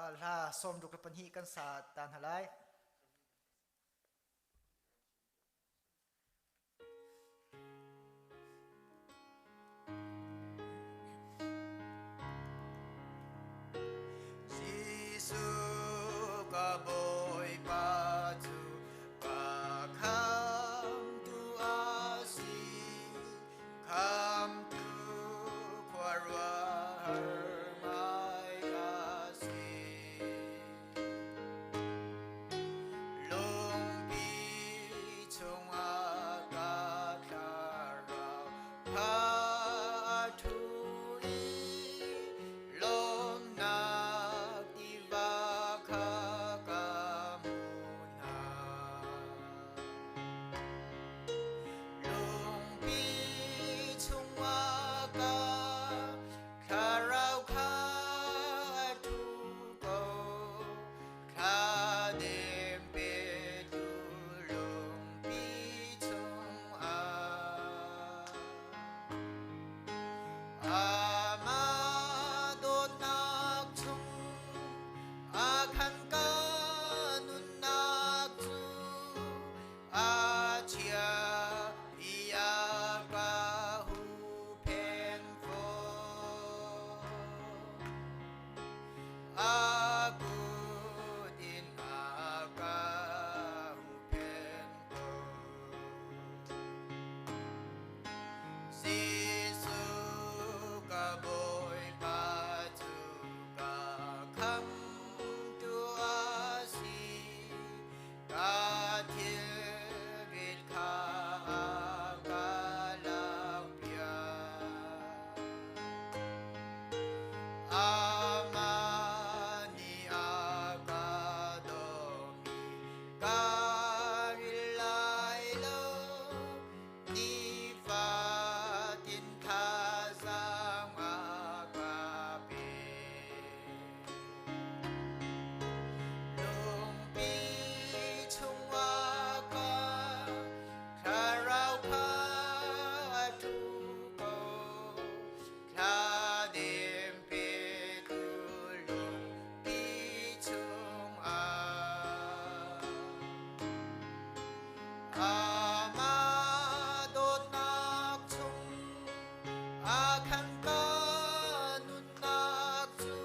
Hla 62 kan sa ta hna lai. Jesuh ka Bawipa cu ka khamtu a si, khamtu khuaruahhar ngai a si. Lungpi chungah ka thlarau kha a ṭhu i lawmhnak tiva kha ka hmu hna. Lungpi chungah ka thlarau kha a ṭhu ko. Thladem petu lungpi chungah Amah dawtnak chung a khan ka nunnak cu a chia i a ka huhphenh fawn. A kut in a ka huhphenh ko. Jesuh ka Bawipa cu ka khamtu a si. Ka thilrit kha a ka lakpiak. Amah nih a ka dawmi ka ril lai lo, nifatin thazaang a ka pek. Lungpi chungah ka thlarau kha a ṭhu ko. Thladem petu lungpi chungah Amah dawtnak chung a khan ka nunnak cu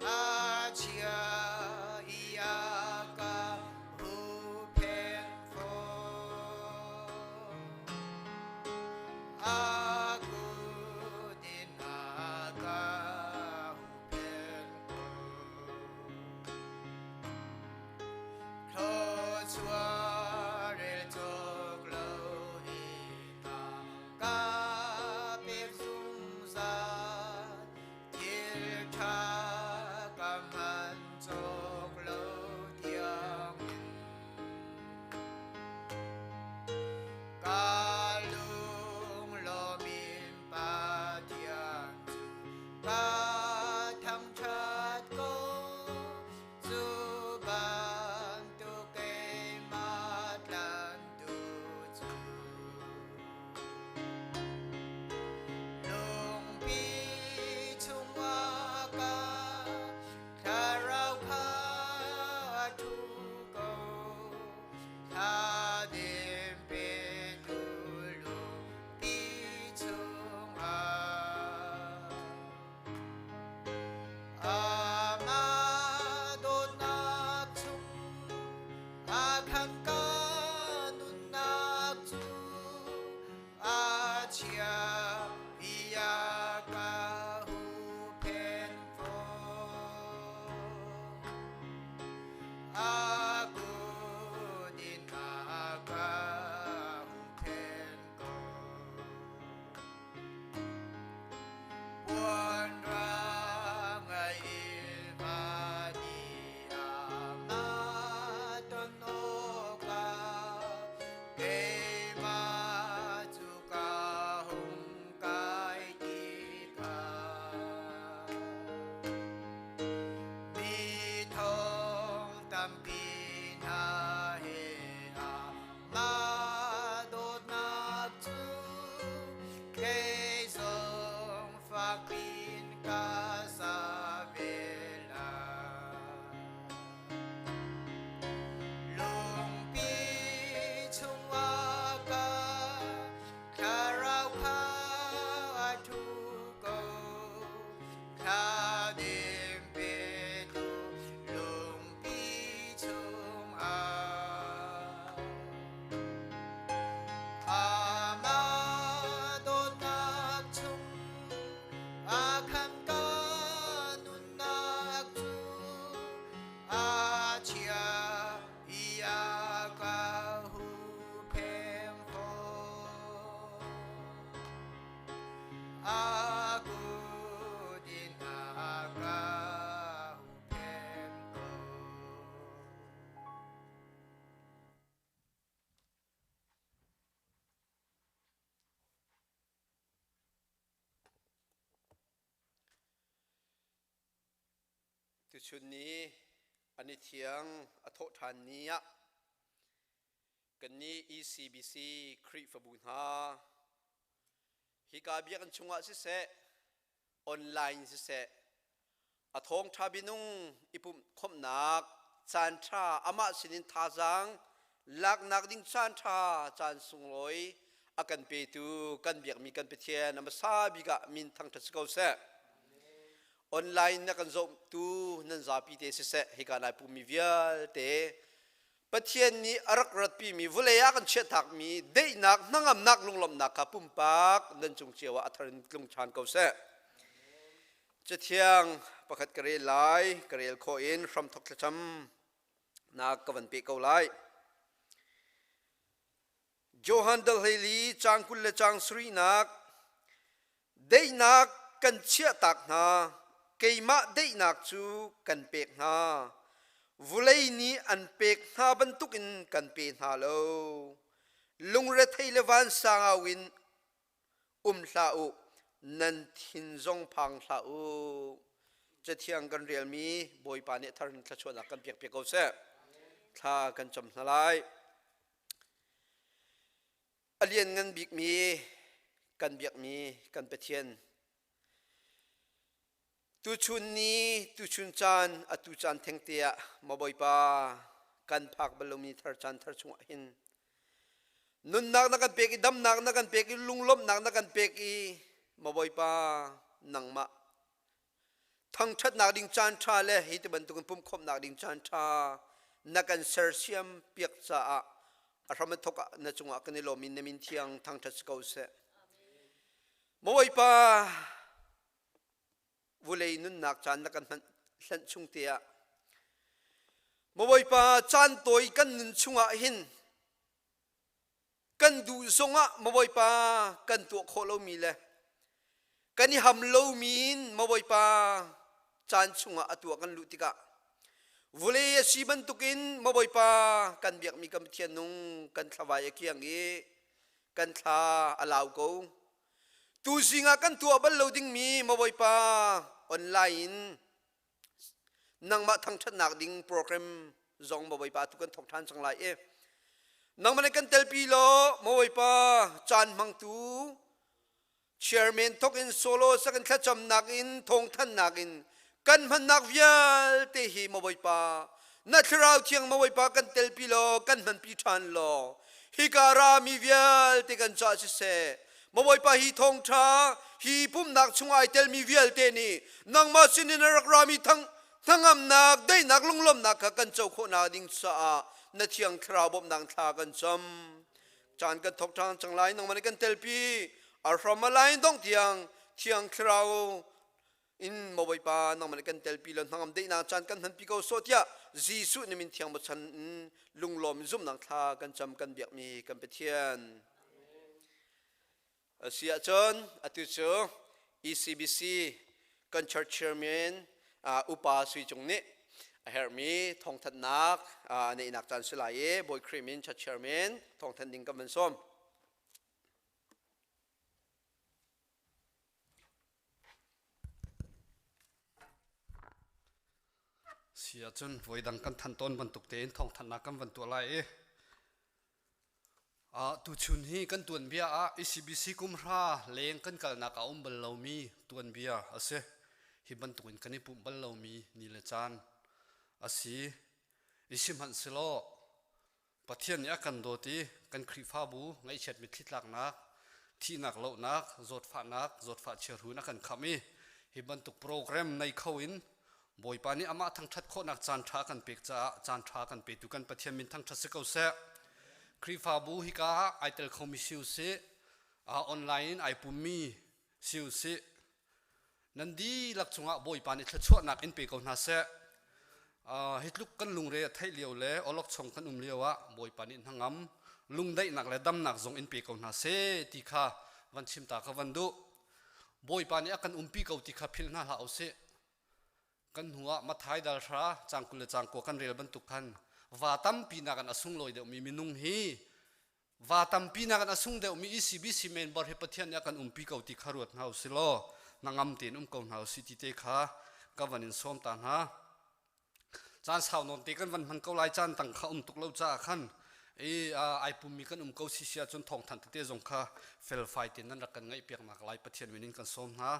a chia i a ka huhphenh fawn. A kut in a ka huhphenh ko. Thluachuah rel cawk lo in a ka pek zungzal. Thil ṭha ka hman cawk lo tiangin. Ka lunglawm in Pathian cu ka thangṭhat ko. Cu bantuk keimah tlantu cu lungpi chungah ka thlarau kha a ṭhu ko. Thladem petu lungpi chungah Amah dawtnak chung a khan ka nunnak cu a chia i a ka huhphenh fawn. A kut in a ka huhphenh ko. Puanrang a ilva ni ah ton awkah keimah cu ka hung kai tikah mi thong tampi hna he amah dawtnak cu kei zong fakpiin ka sa ve lai. Tuchun ni an i thiang a thawh ṭhan ni ah kannih ECBC Khrihfabu hna hika biakinn chungah siseh online siseh a thawngṭha binung i pumh khawmhnak caanṭha amah sinin thazaang laknak ding caanṭha caan sunglawi a kan petu kan biakmi kan Pathian a hmasa bik ah min thangṭhat si ko seh. Online na kan zohtu nan zapi te siseh hika nai pummi vialte Pathian nih a rak ratpimi vawlei ah kan chiahtakmi daihnak hnangamnak lunglawmhnak kha pumpak nan cung cio ah a thar in tlung ṭhan ko seh. Cathiang pakhat ka rel lai, ka rel khawh in hramthok thlacam nak ka van pe ko lai. Johan dal hleili caang 20 le caang sarihnak daihnak kan chiahtak hna keimah daihnak cu kan pek hna vulei nih an pek hna bantukin kan pe hna lo lungrethei le vansangau in um hlah u nan thin zong phang hlah u cathiang kan relmi bawipa nih thar in thluachuahnak kan pek piak ko seh thla kan cam hna lai A lianngan bikmi kan biakmi kan Pathian. Tuchun ni, tuchun caan, atu caan thengte ah maw Bawipa kan phak bal lomi thar caan thar chungah hin nunnak na kan pek i damnak na kan pek i lunglawmhnak na kan pek i maw Bawipa nangmah Thangṭhatnak ding caanṭha le hi ti bantukin pumhkhawmhnak ding caanṭha na kan sersiam piak caah a hram a thawk ah na cungah kan i lawm i na min thiang thangṭhat si ko seh. Bawipa, vulei nunnak caan na kan hlanh chung te ah Bawipa caan tawi kan nun chungah hin kan duh zongah mabawipa kan tuah khawh lomi le kan i ham lomi in mabawipa caan chungah a tuah kan luh tikah vulei a si bantukin mabawipa kan biakmi kan Pathian nung kan thlavai a kiang i kan thla a lau ko tuzing ah kan tuah bal lo dingmi mabawipa online in Nangmah thangṭhatnak ding program zong Bawipa tu kan thawk ṭhan cang lai i nangmah nih kan telpi law Bawipa caan hmangtu chairman thawk in solo sak in thlacamnak in thawngthannak in kan hmannak vialte hi Bawipa na thlarau thiang Bawipa kan telpi law kan hmanpi ṭhan law hika ra mi vialte kan caah siseh Bawipa hi thawngṭha hi pumhnak chung ai telmi vialte nih nangmah sinin a rak rami thang hnangamnak daihnak lunglawmhnak kha kan co khawhnak ding caah na thiang thlarau bawmhnak thla kan cam caan kan thawk ṭhan cang lai nangmah nih kan telpi a hram a lai dong tiang thiang thlarau in Bawipa nangmah nih kan telpi lo hnangam daihnak caan kan hmanpi ko sawh tiah Jesuh nih min thiang bochan in lunglawm zumhnak thla kan cam kan biakmi kan Pathian. Asi ahcun atu cu ECBC kan church chairman upa Sui Cung nih a herhmi thawngthanhnak neihnak caan si lai i Bawi Khrih min church chairman thawngthanh ding kan van sawm. Si ahcun voidang kan than tawn bantuk tein thawngthanhnak kan van tuah lai i tuchun hi kan tuanbia ah ECBC kumhra leng kan kalnak a um bal lomi tuanbia a si. Hi bantukin kan i pumh bal lomi ni le caan a si. I sihmanhsehlaw Pathian nih a kan dawt i kan Khrihfabu ngaihchiat mitthli tlaknak, thihnak lohnak, zawtfahnak, zawtfah chiahru in a kan khamh i hi bantuk program nei kho in Bawipa nih amah thangṭhat khawhnak caan ṭha kan pek caah caan ṭha kan petu kan Pathian min thangṭhat si ko seh. Khrihfabu hika ah ai tel khomi si usih, online in ai pummi si usih, Nan dihlak cungah Bawipa nih thluachuahnak in pe ko hna seh. Hi tluk kan lungre a theih lio le awlokchong kan um lio ah Bawipa nih hnangam lungdaihnak le damnak zong in pe ko hna seh ti kha van chim ta ka van duh. Bawipa nih a kan umpi ko ti kha philh hna hlah usih. Kan hnu ah Matthai dal hra caang 20 le caang 9 kan rel bantuk khan va tampi nakin a sunglawi deuhmi minung hi Va tampi nakin a sung deuhmi ECBC member hi Pathian nih a kan umpi ko ti kha ruat hna usih law hnangam tein um ko hna usih ti te kha ka van in sawm ta hna. Caan sau nawn te kan van hman ko lai caan tang kha um tuk lo caah khan i ai pummi kan um ko si si ahcun thawngthanh tete zong kha felfai tein nan rak kan ngaih piaknak lai Pathian min in kan sawm hna.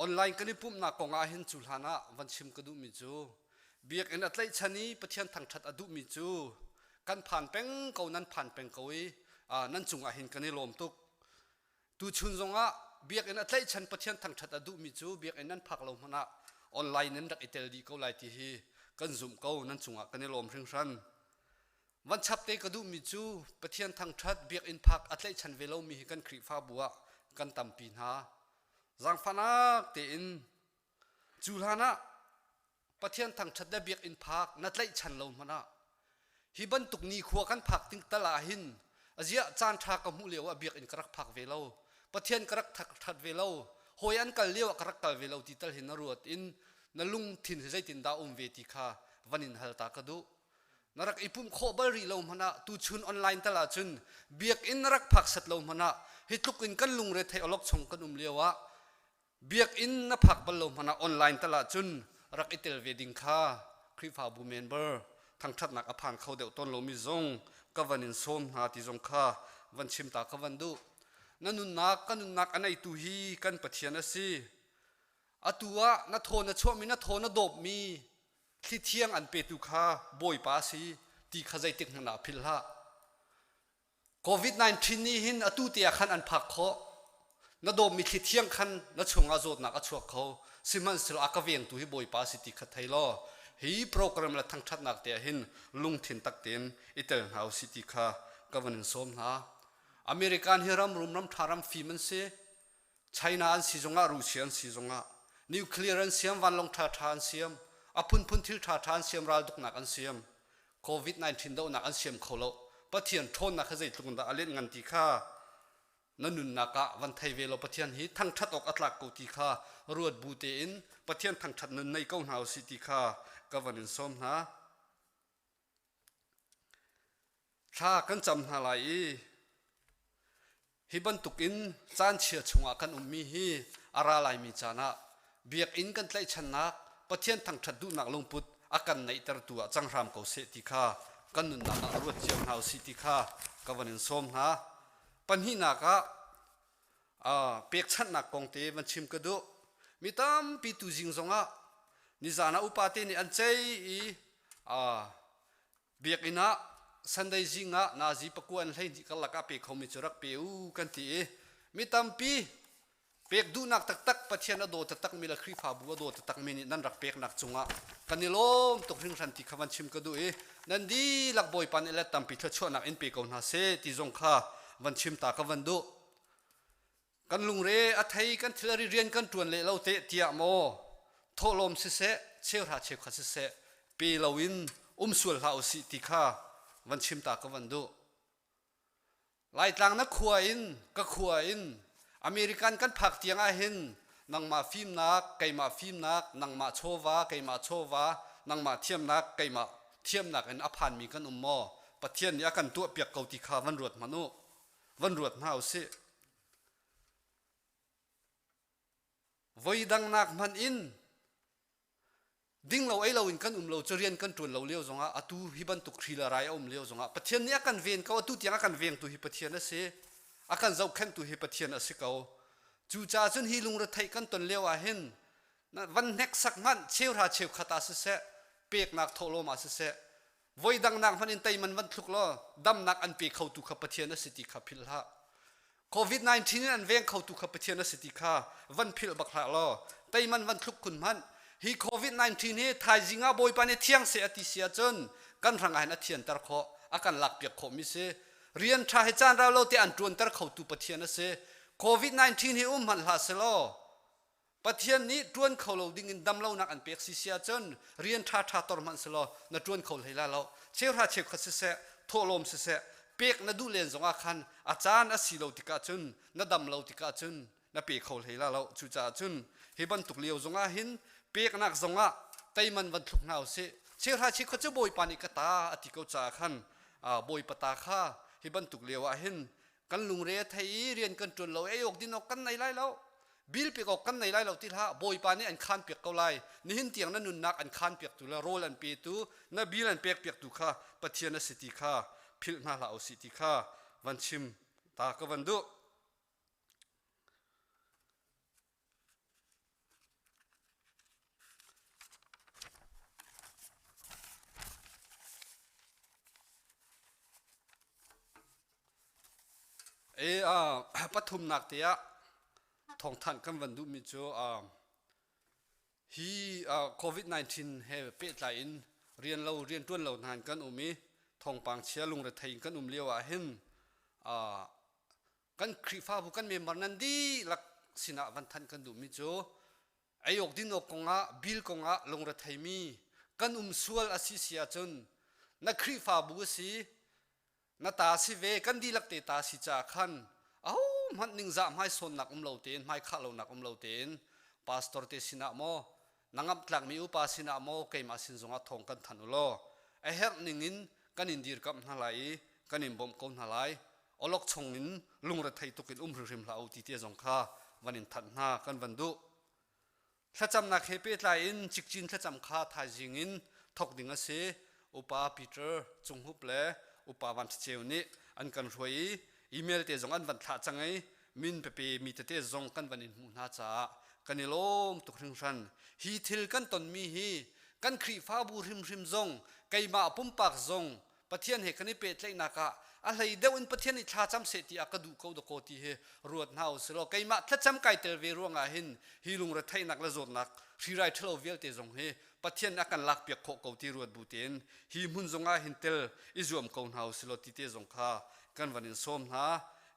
Online kan i pumhnak kong ah hin cu hlan ah van chim ka duhmi cu biakinn a tlaihchan i Pathian thangṭhat a duhmi cu kan phan peng ko nan phan peng ko i nan cungah hin kan i lawm tuk. Tuchun zongah biakinn a tlaihchan Pathian thangṭhat a duhmi cu biakinn nan phak lo hmanh ah online in rak i tel dih ko lai ti hi kan zumh ko nan cungah kan i lawm hringhran. Van chap te ka duhmi cu Pathian thangṭhat biakinn phak a tlaihchan ve lomi hi kan Khrihfabu ah kan tampi hna. Zaangfahnak tein cu hlan ah Pathian thangṭhat le biakinn phak na tlaihchan lo hmanh ah hi bantuk nikhua kan phak ting tal ah hin aziah caan ṭha ka hmuh lio ah biakinn ka rak phak ve lo Pathian ka rak thangṭhat ve lo hawi an kal lio ah ka rak kal ve lo ti tal hi na ruat in na lungthin hi zeitindah um ve ti kha van in hal ta ka duh. Na rak i pumh khawh bal rih lo hmanh ah tuchun online tal ahcun biakinn na rak phak set lo hmanh ah hi tluk in kan lungre theih awlok chung kan um lio ah biakinn na phak bal lo hmanh ah online tal ahcun rak i tel ve ding kha Khrihfabu member thangṭhatnak a phan kho deuh tawn lomi zong ka van in sawm hna ti zong kha van chim ta ka van duh. Na nunnak ka nunnak a neitu hi kan Pathian a si. Atu ah na thaw na chuahmi na thaw na dawpmi thli thiang an petu kha Bawipa a si ti kha zeitik hmanh ah philh hlah. COVID-19 nih hin atu te ah khan an phak khawh. Na dawmmi thli thiang khan na chungah zawtnak a chuak kho. Sihmanhsehlaw a ka vengtu hi Bawipa a si ti kha thei law hi program le thangṭhatnak te ah hin lungthin tak tein i tel hna usih ti kha ka van in sawm hna. American hi ram rum ram ṭha ram fim an si. China an si zongah Russia an si zongah nuclear an siam vanlawng ṭhaṭha an siam a phunphun thil ṭhaṭha an siam ralduknak an siam COVID-19 dohnak an siam kho lo Pathian ṭhawnnak kha zeitluk in dah a lianh ngan ti kha na nunnak ah van thei ve law Pathian hi thangṭhat awk a tlak ko ti kha ruat bu tein Pathian thangṭhat nun nei ko hna usih ti kha ka van in sawm hna. Thla kan cam hna lai i hi bantukin caan chia chungah kan ummi hi a ra laimi caan ah biakinn kan tlaihchannak Pathian thangṭhat duhnak lungput a kan neihtertu ah cang hram ko seh ti kha kan nunnak ah ruat cio hna usih ti kha ka van in sawm hna. Pahnihnak ah pekchanhnak kong te van chim ka duh. Mi tampi tuzing zongah nizan ah upa te nih an cei i Biakinn ah Sunday zing ah nazi pakua in 12 karlak ah pe khomi cu rak pe u kan ti i mi tampi pek duhnak taktak Pathian a daw taktakmi le Khrihfabu a daw taktakmi nih nan rak peknak cungah kan i lawm tuk hringhran ti kha van chim ka duh i nan dihlak Bawipa nih let tampi thluachuahnak in pe ko hna seh ti zong kha van chim ta ka van duh. Kan lungre a thei kan thil a rian kan ṭuan leh lo teh tiah maw thawhlawm siseh cheuhra cheukhat siseh pe loin um sual hlah usih ti kha van chim ta ka van duh. Laitlang na khua in ka khua in American kan phak tiang ah hin nangmah fimnak keimah fimnak nangmah chawva keimah chawva nangmah thiamnak keimah thiamnak in a phanmi kan um maw Pathian nih a kan tuahpiak ko ti kha van ruat hmanh u van ruat hna usih. Voi dangnak hmanh in ding lo ei lo in kan um lo cu rian kan ṭuan lo lio zongah atu hi bantuk hri le rai a um lio zongah Pathian nih a kan ven ko atu tiang a kan vengtu hi Pathian a si a kan zohkhenhtu hi Pathian a si ko cucaah cun hi lungretheih kan ton lio ah hin van hneksak hmanh cheuhra cheukhat ah siseh peknak thawhlawm ah siseh Voi dangnak hmanh in teiman van thluk law damnak an pe khotu kha Pathian a si ti kha philh hlah. COVID-19 in an veng khotu kha Pathian a si ti kha van philh bak hlah law teiman van thluk kun hmanh. Hi COVID-19 hi thaizing ah Bawipa nih thiang seh a ti si ahcun kan hrang ah hin a thianter khawh, a kan lakpiak khawhmi si. Rian ṭha hi caan rau lo te an ṭuanter khotu Pathian a si. COVID-19 hi um hmanh hlah selaw Pathian nih ṭuan kho lo dingin damlonak an pek si si ahcun rian ṭhaṭha tor hmanh selaw na ṭuan kho hlei lai lo. Cheuhra cheukhat siseh, thawhlawm siseh, pek na duh len zongah khan a caan a si lo tikah cun na dam lo tikah cun na pe kho hlei lai lo. Cucaah cun hi bantuk lio zongah hin peknak zongah teiman van thluk hna usih. Cheuhra cheukhat cu Bawipa nih ka ta a ti ko caah khan Bawipa ta kha hi bantuk lio ah hin kan lungre a thei i rian kan ṭuan lo ei awk din awk kan nei lai lo. Bil pek awk kan nei lai lo ti hlah. Bawipa nih an khaan piak ko lai. Nihin tiang na nunnak an khaan piaktu le rawl an petu, na bil an pek piaktu kha Pathian a si ti kha philh hna hlah usih ti kha van chim ta ka van duh. E pathumnak te ah thawngthanh kan van duhmi cu hi COVID-19 he pehtlai in rian lo riantuan lo hna in kan um i thawngpang chia lungrethei in kan um lio ah hin kan Khrihfabu kan member nan dihlak sinah van thanh kan duhmi cu ei awk din awk kongah bill kongah lungretheimi kan um sual a si si ahcun na Khrihfabu a si na ta si ve kan dihlak te ta si caah khan ahohmanh ningzah hmaisawnnak um lo tein hmaikhah lonak um lo tein pastor te sinah maw na ngamhtlakmi upa sinah maw keimah sin zongah thawng kan thanh u law a herh ningin kan in dirkamh hna lai i kan in bawmh ko hna lai olok chung in lungrethei tuk in um hrimhrim hlah u ti te zong kha van in thanh hna kan van duh Thlacamnak he pehtlai in cikcin thlacam kha thaizing in thawk ding a si. Upa Peter Cunghup le Upa Van Ceu nih an kan hruai i email te zong an van thlah cang i min pepe mi tete zong kan van in hmuh hna caah kan i lawm tuk hringhran. Hi thil kan tonmi hi kan Khrihfabu hrimhrim zong keimah pumpak zong Pathian he kan i pehtlaihnak ah a hlei deuh in Pathian nih thla cam seh ti a ka duh ko dakaw ti hi ruat hna u silaw keimah thlacam kai tel ve ruangah hin hi lungretheihnak le zawtnak hrirai ṭhalo vialte zong hi Pathian a kan lakpiak khawh ko ti ruat bu tein hi hmun zongah hin tel i zuam ko hna u silaw ti te zong kha kan van in sawm hna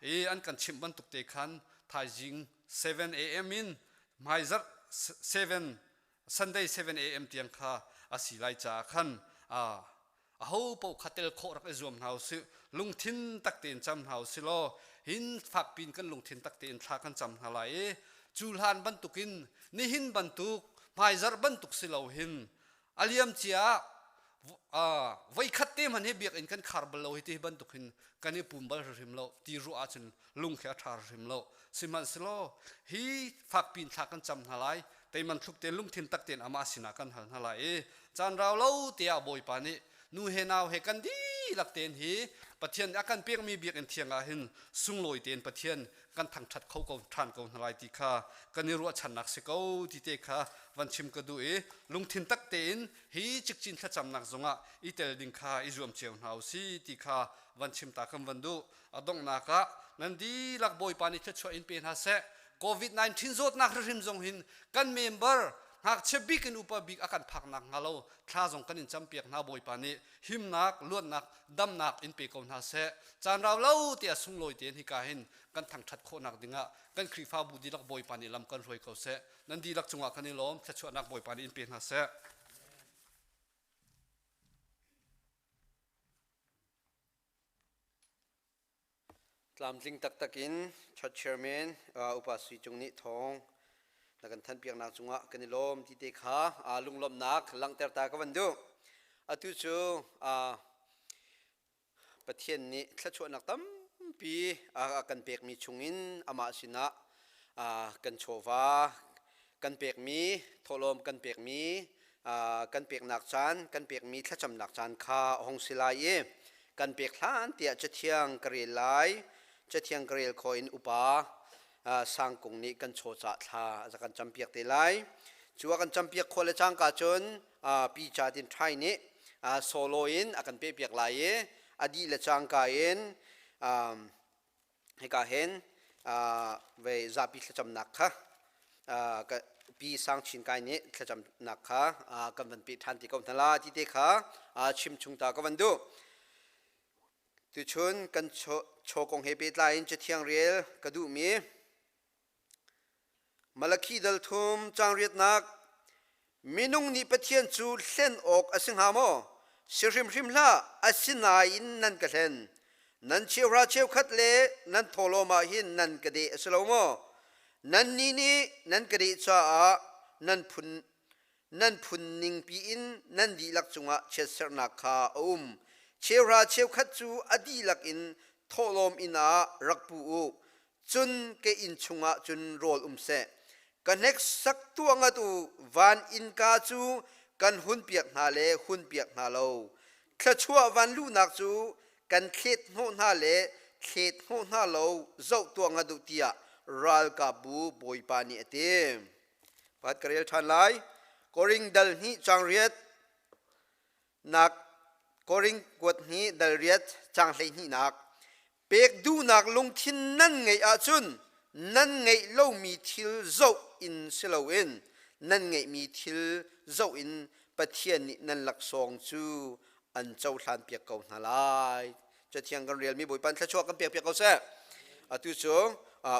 i an kan chimh bantuk te khan thaizing 7 a.m. in hmaizarh 7 Sunday 7 a.m. tiang kha a si lai caah khan aho paoh kha tel khawh rak i zuam hna usih lungthin tak tein cam hna usih law hin fakpi in kan lungthin tak tein thla kan cam hna lai i cu hlan bantukin nihin bantuk hmaizarh bantuk si lo hin a liam cia voikhat te hmanh hi biakinn kan khar bal lo hi ti bantuk hin kan i pum bal hrim lo ti ruah ahcun lung khi a ṭha hrim lo sihmanhsehlaw hi fakpi in thla kan cam hna lai teiman thluk tein lungthin tak tein amah sinah kan hal hna lai i caan rau lo tiah Bawipa nih nu he nau he kan dihlak tein hi Pathian a kan pekmi biakinn thiang ah hin sunglawi tein Pathian kan thangṭhat kho ko ṭhan ko hna lai ti kha kan i ruahchannak si ko ti te kha van chim ka duh i lungthin tak tein hi cikcin thlacamnak zongah i tel ding kha i zuam cio hna u si ti kha van chim ta kan van duh a donghnak ah nan dihlak Bawipa nih thluachuah in pe hna seh COVID-19 zawtnak hrim zong hin kan member ngakchia bik in upa bik a kan phaknak hnga lo thla zong kan in campiak hna Bawipa nih himnak luatnak damnak in pe ko hna seh caan rau lo tiah sunglawi tein hika hin kan thangṭhat khawhnak dingah kan Khrihfabu dihlak Bawipa nih lam kan hruai ko seh nan dihlak cungah kan i lawm thluachuahnak Bawipa nih in pe hna seh Tlamtling taktak in Church Chairman Upa Sui Cung nih thawng na kan thanpiaknak cungah kan i lawm ti te kha lunglawmhnak langhter ta ka van duh. Atu cu Pathian nih thluachuahnak tampi a kan pekmi chungin amah sinah kan chawva kan pekmi thawhlawm kan pekmi kan peknak caan kan pekmi thlacamnak caan kha a hung si lai i kan pek hlan tiah cathiang ka rel lai cathiang ka rel khawh in upa sangkung nih kan chawcah thla a kan campiak te lai cu a kan campiak khawh le cangka cun pi cha tin ṭhai nih solo in a kan pehpiak lai i a dih le cangka in hika hin vei zapi thlacamnak kha pi sang chin kai nih thlacamnak kha kan van pe ṭhan ti ko hna la ti te kha chim chung ta ka van duh tuchun kan chaw kong he pehtlai in cathiang rel ka duhmi Malakhi dal thum caang riatnak Minung nih Pathian cu hlen awk a si hnga maw? Si hrimhrim hlah, asinain nan ka hlen. Nan cheuhra cheukhat le nan thawhlawm ah hin nan ka deh a si lo maw? Nannih nih nan ka deh caah nan phun nan phun ningpi in nan dihlak cungah chiatserhnak kha a um. Cheuhra cheukhat cu a dihlak in thawhlawm inn ah rak pu u, cun ka inn chungah cun rawl um seh. Ka hneksak tuah ngat u, van innka cu kan hunpiak hna le hunpiak hna lo. Thluachuah van luhnak cu kan thlet hnawh hna le thlet hnawh hna lo zoh tuah ngat u tiah ralkapbu Bawipa nih a ti. Pakhat ka rel ṭhan lai. Koring dal hnih cang riat nak Koring kuat hnih dal riat cang 12 nak pek duhnak lungthin nan ngeih ahcun nan ngeih lomi thil zoh in si loin nan ngeihmi thil zoh in Pathian nih nan laksawng cu an cohlan piak ko hna lai. Cathiang kan relmi Bawipa thluachuah kan pek piak ko seh. Atu cu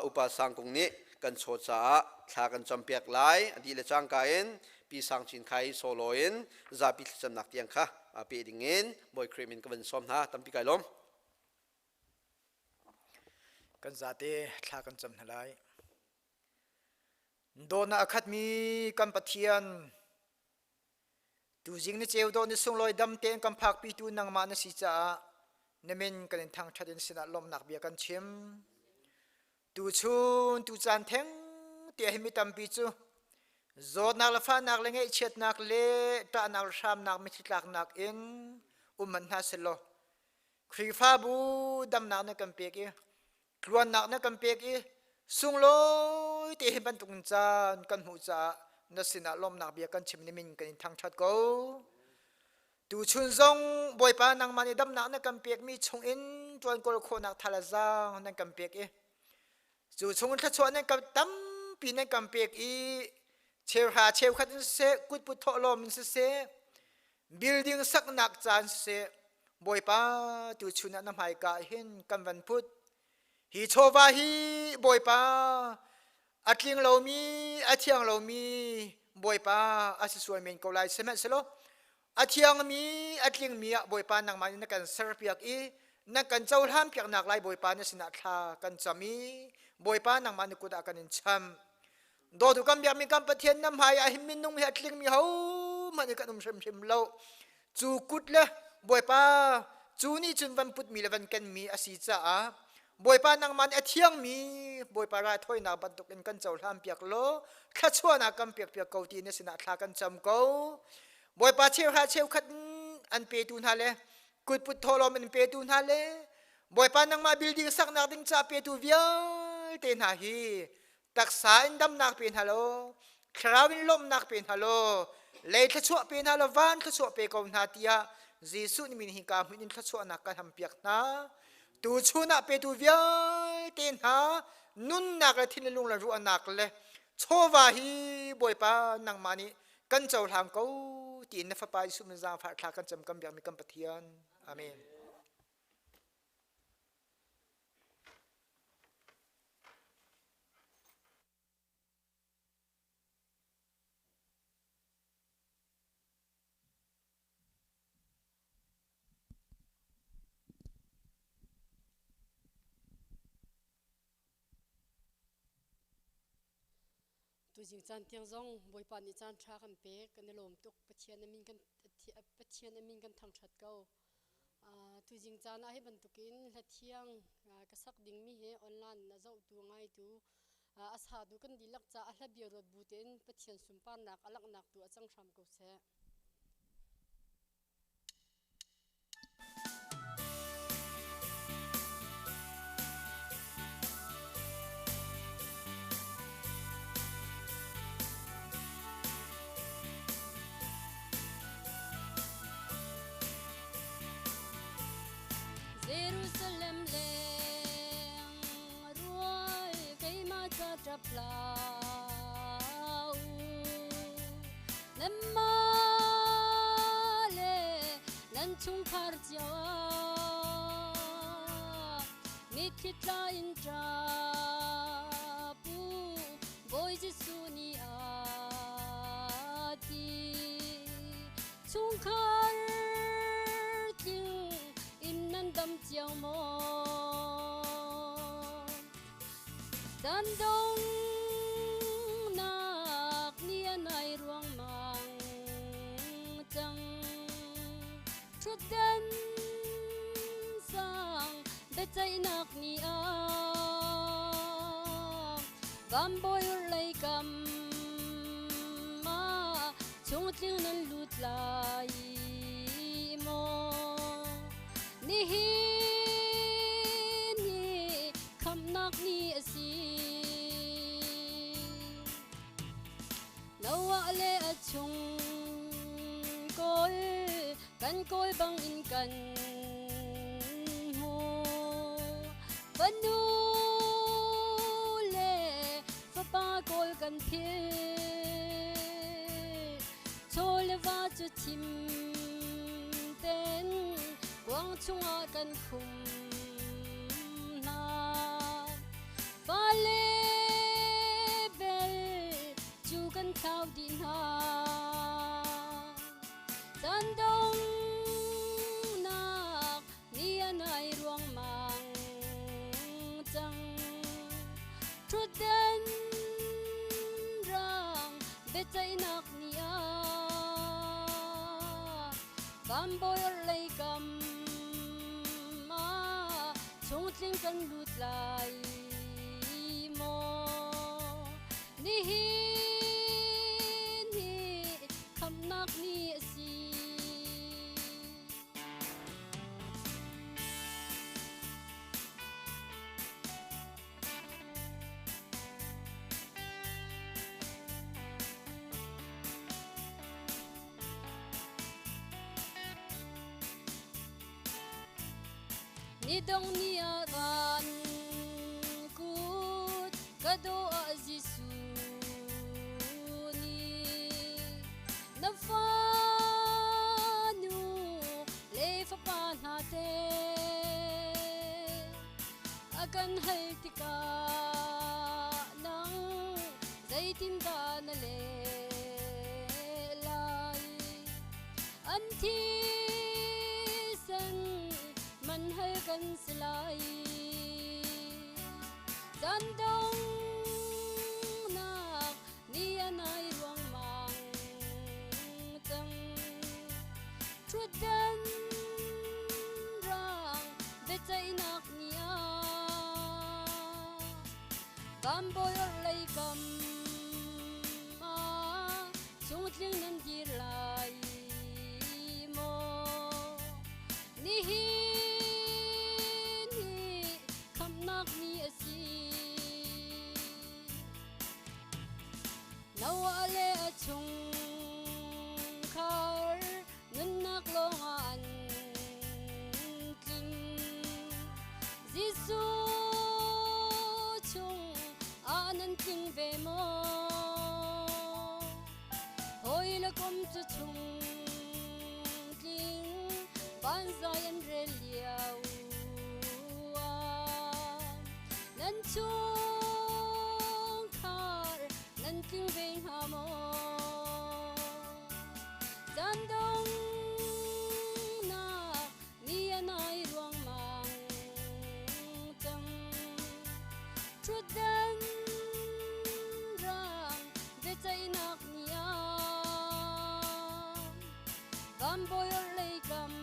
upa Sangkung nih kan chaw caah thla kan campiak lai. A dih le cangka in Pi Sang Cin Khai solo in zapi thlacamnak tiang kha pe ding in Bawi Khrih min ka van sawm hna. Tampi kai lawm. Kan zate thla kan cam hna lai. Dawtnak a khatmi kan Pathian Tuzing ni ceu dawh ni sunglawi dam tein kan phakpitu nangmah na si caah na min kan in thangṭhat in sinah lawmhnak bia kan chim. Tuchun tucaan theng te hi mi tampi cu zawtnak le fahnak le ngaihchiatnak le ṭahnak le hramnak mitthli tlaknak in um hmanh hna selaw Khrihfabu damnak na kan pek i tluannak na kan pek i sunglawi te hi bantuk in caan kan hmuh caah na sinah lawmhnak bia kan chim ni min kan in thangṭhat ko. Tuchun zong Bawipa nangmah nih damnak na kan pekmi chungin ṭuan kawl khawhnak tha le zaang nan kan pek i cu chung thluachuah nan kan tampi nan kan pek i cheuhra cheukhat in siseh kutput thawhlawm in siseh building saknak caan siseh Bawipa tuchun ah na hmaika hin kan van put hi chawva hi Bawipa a tling lomi a thiang lomi Bawipa a si sual men ko lai sihmanhsehlaw a thiangmi a tlingmi ah Bawipa nangmah nih na kan serpiak i na kan cohlan piaknak lai Bawipa na sinah thla kan cam i Bawipa nangmah na kut ah kan in cham Dawtu kan biakmi kan Pathian na hmai ah hin minung hi a tlingmi hohmanh hi kan um hrimhrim lo. Cu kut le Bawipa cu nih cun van putmi le van kenmi a si caah Bawipa nangmah nih a thiangmi Bawipa raithawinak bantukin kan cohlan piak law thluachuahnak kan pek piak ko ti na sinah thla kan cam ko. Bawipa cheuhra cheukhat an petu hna le kutput thawhlawm in petu hna le Bawipa nangmah building saknak ding ca petu vialte hna hi taksa in damnak pe hna law thlarau in lawmhnak pe hna law lei thluachuah pe hna law van thluachuah pe ko hna tiah Jesuh nih min hi ka hmun in thluachuahnak ka hampiak hna tu chun ah petu vialte hna nunnak le thinlung le ruahnak le chawva hi Bawipa nangmah nih kan cohlang ko tiin na fapa Jesuh min zaangfah thla kan cam kan biakmi kan Pathian amen Tuzing caan tiang zong Bawipa nih caan ṭha kan pek kan i lawm tuk Pathian a min kan Pathian a min kan thangṭhat ko. Tuzing caan ah hi bantukin hla thiang ka sak dingmi hi online in a zohtu ngaitu a satu kan dihlak caah hla bia ruat bu tein Pathian sunparnak a langhnak tu a cang hram ko seh. Jerusalem leng rual keimah ca ṭap hlah u. Nanmah le nan chungkhar cio ah mitthli tla in ṭap u. Bawi Jesuh nih a ti. Chungkhar tling in nan dam cio maw? Caan donghnak ni a nai ruangmang cang. Ṭhutdan sang biaceihnak ni ah. Vanbawi lei kam ah chungtling nan lut lai maw? Nihin hi khamhnak ni a si. Noah le a chung kawl kan kawl bang in kan hmu. Fanu le fapa kawl kan philh. Chaw le va cu thim ten kuang chungah kan khum hna. Fale bel cu kan thlau dih hna. Caan donghnak ni a nai ruangmang cang. Ṭhutden rang biaceihnak ni ah Vanbawi orhlei kam ah chungtling kan lut lai maw? Nihin hi khamhnak ni a si. Ni dong ni ah van kut ka daw ah Jesuh nih na fanu le fapa hna te a kan hal tikah nang zeitindah na leh lai? An thisen man hal kan si lai. Caan donghnak ni a nai ruangmang cang. Ṭhutdan rang biaceihnak ni ah Vanbawi orhlei kam ah chungtling nan dir lai maw? Nihin hi khamhnak ni a si. Noah le a chungkhar nunnak lawngah an tling. Jesuh chung ah nan tling ve maw? Hawi le kom cu chung tling vanzai an rel lio ah nan chungkhar nan tling ve hnga maw? Caan donghnak ni a nai ruangmang cang. Ṭhutdan rang biaceihnak ni ah Vanbawi orhlei kam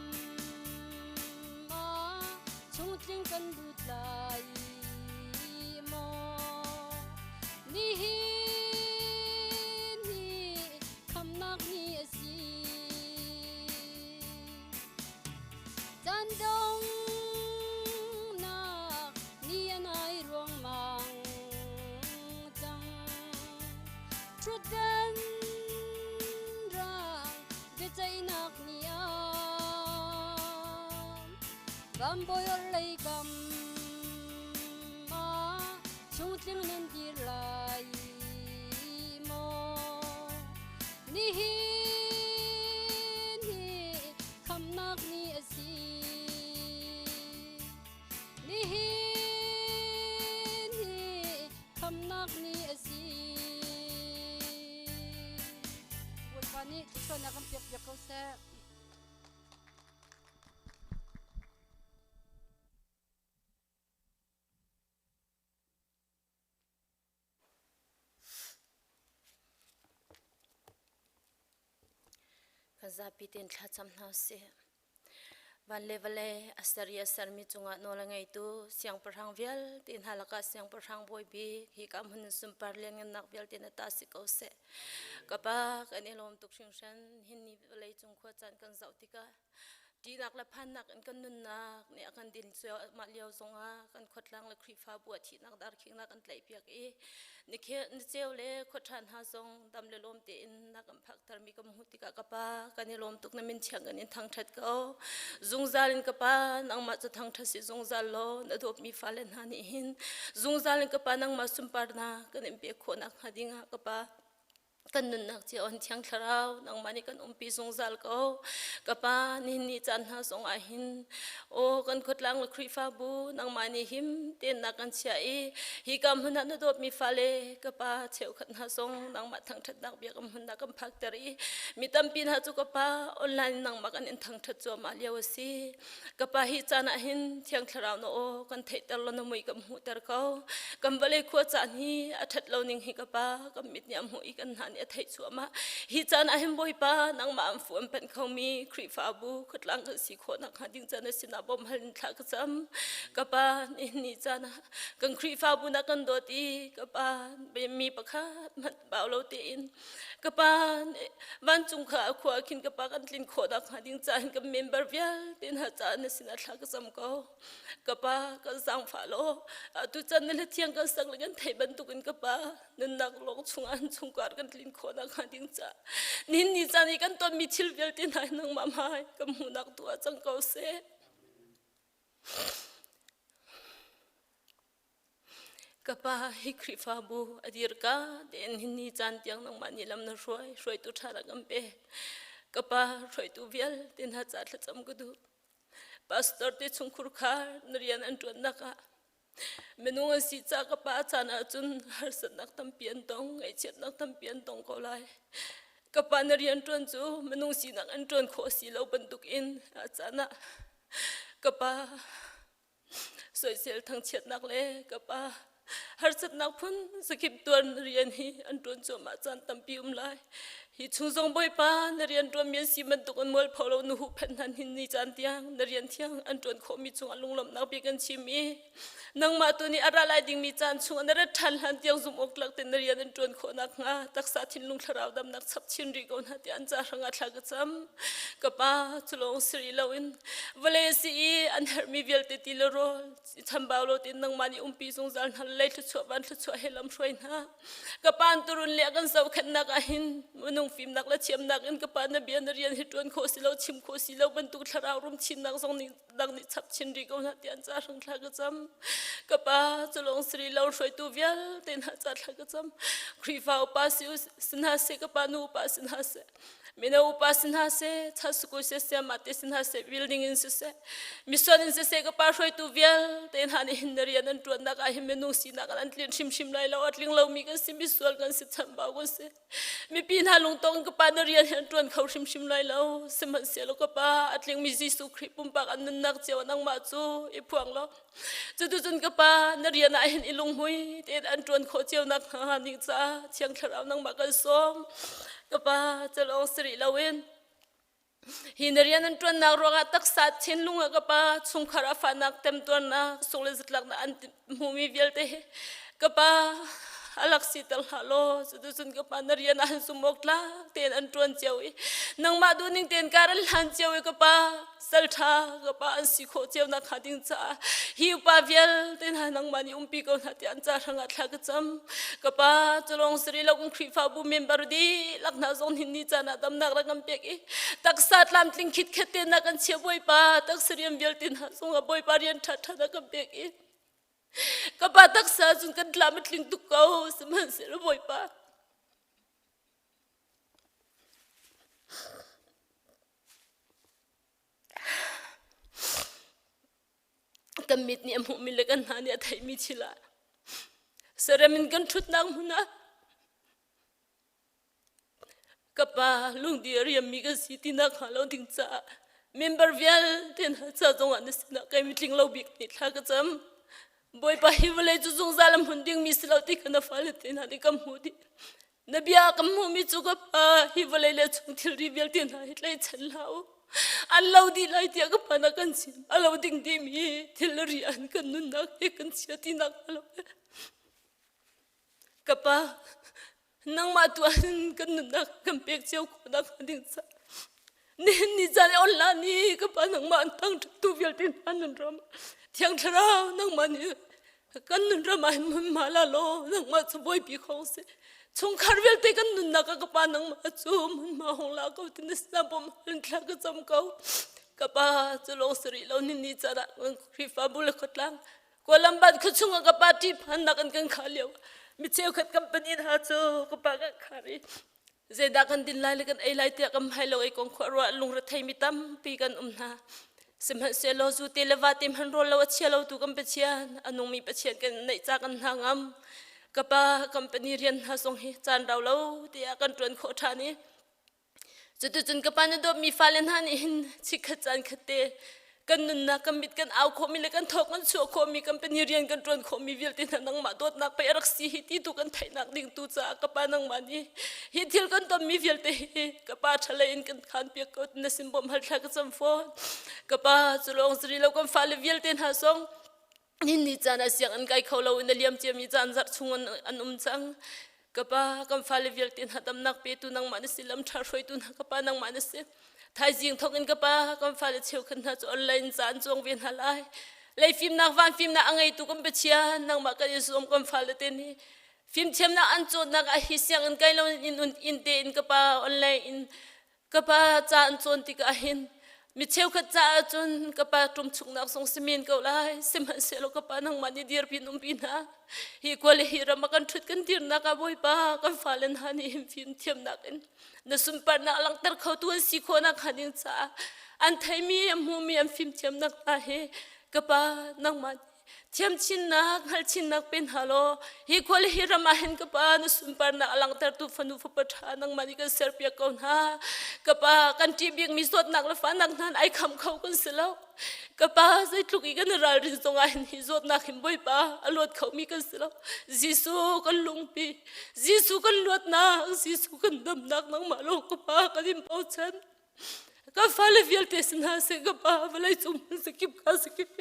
ah chungtling kan lut lai maw? Nihin hi khamnak ni a si. Caan donghnak ni a nai ruangmang cang. Ṭhutdan rang biaceihnak ni ah Vanbawi orhlei kam ah chungtling nan dir lai maw? Nihin hi khamnak ni a si. Nihin hi khamnak ni a si. Bawipa nih thluachuahnak kan pek piak ko seh. Kan zapi tein thlacam hna usih. Van le vawlei a ser i a sermi cungah nawl a ngeitu siangpahrang vialte hna lakah siangpahrang bawi bik hika hmun in sunpar lianngannak vialte na ta si ko seh. Ka pa, kan i lawm tuk hringhran. Hin ni vawlei cung khua caan kan zoh tikah ṭihnak le phannak in kan nunnak nih a kan din cuahmah lio zongah kan khuatlang le Khrihfabu ah thihnak darkhingnak kan tlaihpiak i niceu le khuaṭha hna zong dam le lawm tein na kan phaktermi kan hmuh tikah ka pa kan i lawm tuk na min thiang kan in thangṭhat ko. Zungzal in ka pa nangmah cu thangṭhat si zungzal law na dawtmi fale hna nih hin zungzal in ka pa nangmah sunparnak kan in pek khawh nakhnga dingah ka pa kan nunnak cio an thiang thlarau nangmah nih kan umpi zungzal ko ka pa nihin ni caan hna zong ah hin aw kan khuatlang le Khrihfabu nangmah nih him tein na kan chiah i hi ka hmun ah na dawtmi fale ka pa cheukhat hna zong nangmah thangṭhatnak biakam hmun ah kan phakter i mi tampi hna cu ka pa online nangmah kan in thangṭhat cuahmah lio a si Ka pa hi caan ah hin Thiang Thlarau na aw kan theihter law na mui kan hmuhter ko. Kan vawlei khua caan hi a ṭhat lo ning hi ka pa kan mit nih a hmuh i kan hna nih a theih cuahmah. Hi caan ah hin Bawipa nangmah an fu an panh khomi Khrihfabu khuatlang kan si khawh nakhnga ding caan na sinah bawmhal in thla ka cam. Ka pa nihin ni caan ah kan Khrihfabu na kan dawt i ka pa mi pakhat hmanh bau lo tein Ka pa nih vancung kha a khua khin ka pa kan tlin khawh nakhnga ding caah hin kan member vialte hna caah na sinah thla ka cam ko. Ka pa kan zaangfah law atu chan na hlathiang kan sak le kan theih bantukin ka pa nunnak lawng chungah an chungkar kan tlin khawh nakhnga ding caah nihin ni caan i kan tonmi thil vialte hna hi nangmah hmai kan hmuhnak tu ah cang ko seh. Ka pa hi Khrihfabu a dirka tein hin ni caan tiang nangmah nih lam na hruai, hruaitu ṭha rak kan pe. Ka pa hruaitu vialte hna ca thlacam ka duh. Pastor te chungkhur kha na rian an ṭuannak ah minung an si ca ka pa caan ahcun harsatnak tampi an tong, ngaihchiatnak tampi an tong ko lai. Ka pa na rian ṭuan cu minung sinak an ṭuan khawh si lo bantukin a caan ah ka pa Soisel thangchiatnak le ka pa harsatnak phun zakip tuan rian hi an ṭuan cuahmah caan tampi um lai. Hi chung zong Bawipa na rian ṭuanmi an si bantuk in mualpho lo na huhphenh hna hin ni caan tiang na rian thiang an ṭuan khawhmi cungah lunglawmhnak bik an chim i nangmah tu nih a ra lai dingmi caan chungah na rat ṭhan hlan tiang zumh awk tlak tein na rian an ṭuan khawh nakhnga taksa thinlung thlarau damnak chap chin rih ko hna tiah an ca hrangah thla ka cam. Ka pa cu lawng si rih loin vawlei a si i an herhmi vialte ti le rawl chambau lo tein nangmah nih umpi zungzal hna lei thluachuah van thluachuah he lam hruai hna. Ka pa an turun le a kan zohkhenhnak ah hin minung fimnak le thiamnak in ka pa na bia na rian hi ṭuan khawh si lo chim khawh si lo bantuk thlarau rum chinnak zong nih dang nih chap chin rih ko hna ti an ca hrang thla ka cam ka pa culong sri lo hruaitu vialte hna ca thla ka cam Khrihfa upa si hna seh ka pa nu upa si hna seh mino upa si hna seh chasukul se siama te si hna seh building in siseh mission in siseh ka pa hruaitu vialte hna nih hin na rian an ṭuannak ah hin minung sinak an tlin hrimhrim lai lo a tling lomi kan si misual kan si chambau kan si Mipi hna lungtong ka pa na rian hi an ṭuan kho hrimhrim lai lo. Sihmanhsehlaw ka pa a tlingmi Jesuh Khrih pumpak an nunnak cio nangmah cu i phuang law cuticun ka pa na rian ah hin i lunghmui tein an ṭuan khawh cio nakhnga ning caah Thiang Thlarau nangmah kan sawm. Ka pa calawng si rih loin Hi na rian an ṭuannak ruangah taksa thinlung ah ka pa chungkhar a fahnak temtuarnak sung le zatlaknak an hmuhmi vialte hi ka pa a lak siter hlah law cuticun ka pa na rian ah an sum awk tlak tein an ṭuan cio i nangmah duhning tein kar an hlan cio i ka pa salṭha ka pa an si khawh cio nakhnga ding caah hi upa vialte hna nangmah nih umpi ko hna tiah an ca hrangah thla ka cam. Ka pa culawng siri lo kan Khrihfabu member dihlak hna zong hin ni caan ah damnak rak kan pek i taksa tlamtling khitkhet te na kan chia Bawipa taksa rian vialte hna zong ah Bawipa rian ṭha ṭha na kan pek i ka pa taksa cun kan tlam a tling tuk ko sihmanhsehlaw Bawipa kan mit nih a hmuhmi le kan hna nih a theihmi thil ah serem in kan ṭhutnak hmun ah ka pa lungdi a riammi kan si ti nakhnga lo ding caah member vialte hna ca zongah na sinah kai mitling lo bik nih thla ka cam Bawipa hi vawlei cu zungzal a hmun dingmi si lo ti kha na fale te hna nih kan hmuh dih na bia kan hmuhmi cu ka pa hi vawlei le chung thilri vialte hna hi tlaihchan hlah u. An lo dih lai tiah ka pa na kan chim. A lo ding dihmi thil le rian kan nunnak he kan chia tinak a lo. Ka pa, nangmah tu ahhin kan nunnak kan pek cio khawhnak hnga ding ca. Nihin ni caan i online i ka pa nangmah an thangṭhattu vialte hna nun ram Thiang Thlarau nangmah nih kan nun ram ah hin hmunhma la law nangmah cu bawipi khong si. Chungkhar vialte kan nunnak ah ka pa nangmah cu hmunhma hong la ko ti na sinah bawm hal thla ka cam ko. Ka pa cu lawng si rih lo ni ni caan ah Khrihfabu le khuatlang Kawlambat khuachung ah ka pa ṭihphannak an kan khah lio mi cheukhat company hna cu ka pa kan khar i zeidah kan din lai le kan ei lai tiah kan hmai lo ei kong khuah ruah lungrethei mi tampi kan um hna. Sihmanhsehlaw zu te le va te hman rawl lo a chia lo tu kan Pathian a nungmi Pathian kan neih ca kan hna ngam. Ka pa company rian hna zong hi caan rau lo tiah kan ṭuan khawh ṭhan i Cuticun ka pa na dawtmi fale hna nih hin chikkhat caan khat te kan nunnak kan mit kan au khawhmi le kan thawk kan chuah khawhmi company rian kan ṭuan khawhmi vialte hna nangmah dawtnak pei a rak si hi ti tu kan theihnak ding tu caah ka pa nangmah nih hi thil kan tonmi vialte hi ka pa ṭhalei in kan khan piak ko na sin bawmh hal thla ka cam fawn ka pa cu lawng zari lo kan fale vialte hna zong Nin ni caan ah sianginn kai kho lo in a liam ciami caan zarh chung an um cang. Ka pa, kan fale vialte hna damnak petu nangmah na si, lam ṭha hruaitu hna ka pa nangmah na si. Thaizing thawk in ka pa, kan fale cheukhat hna cu online ca an cuang ve hna lai. Lei fimnak, van fimnak a ngeitu kan Pathian, nangmah kan i sawm kan fale te nih fimthiamnak an cawnnak ah hi sianginn kai lo in inn te in ka pa online in Ka pa ca an cawn tikah hin mi cheukhat caah cun ka pa ṭumchuknak zong si men ko lai. Sihmanhsehlaw ka pa nangmah nih dirpi in umpi hna. Hi khua le hi ram ah kan ṭhut kan dirnak ah Bawipa kan fale hna nih hin fimthiamnak in na sunparnak langhter khotu an si khawhnak hnga ding caah an theimi an hmuhmi an fimthiamnak hna hi ka pa nangmah nih Thiamchinnak, hngalhchinnak pe hna law hi khua le hi ram ah hin ka pa na sunparnak a langhtertu fanu fapa ṭha nangmah nih kan serpiak ko hna. Ka pa kan ṭih bikmi zawtnak le fahnak hna ai kham kho kan si lo. Ka pa zeitluk i kan i ralrin zong ah hin hi zawtnak hin Bawipa a luat khomi kan si lo. Jesuh kan lungpi, Jesuh kan luatnak, Jesuh kan damnak nangmah lawng ka pa kan in bochan. Ka fale vialte si hna seh ka pa vawlei cung sakip ka sakip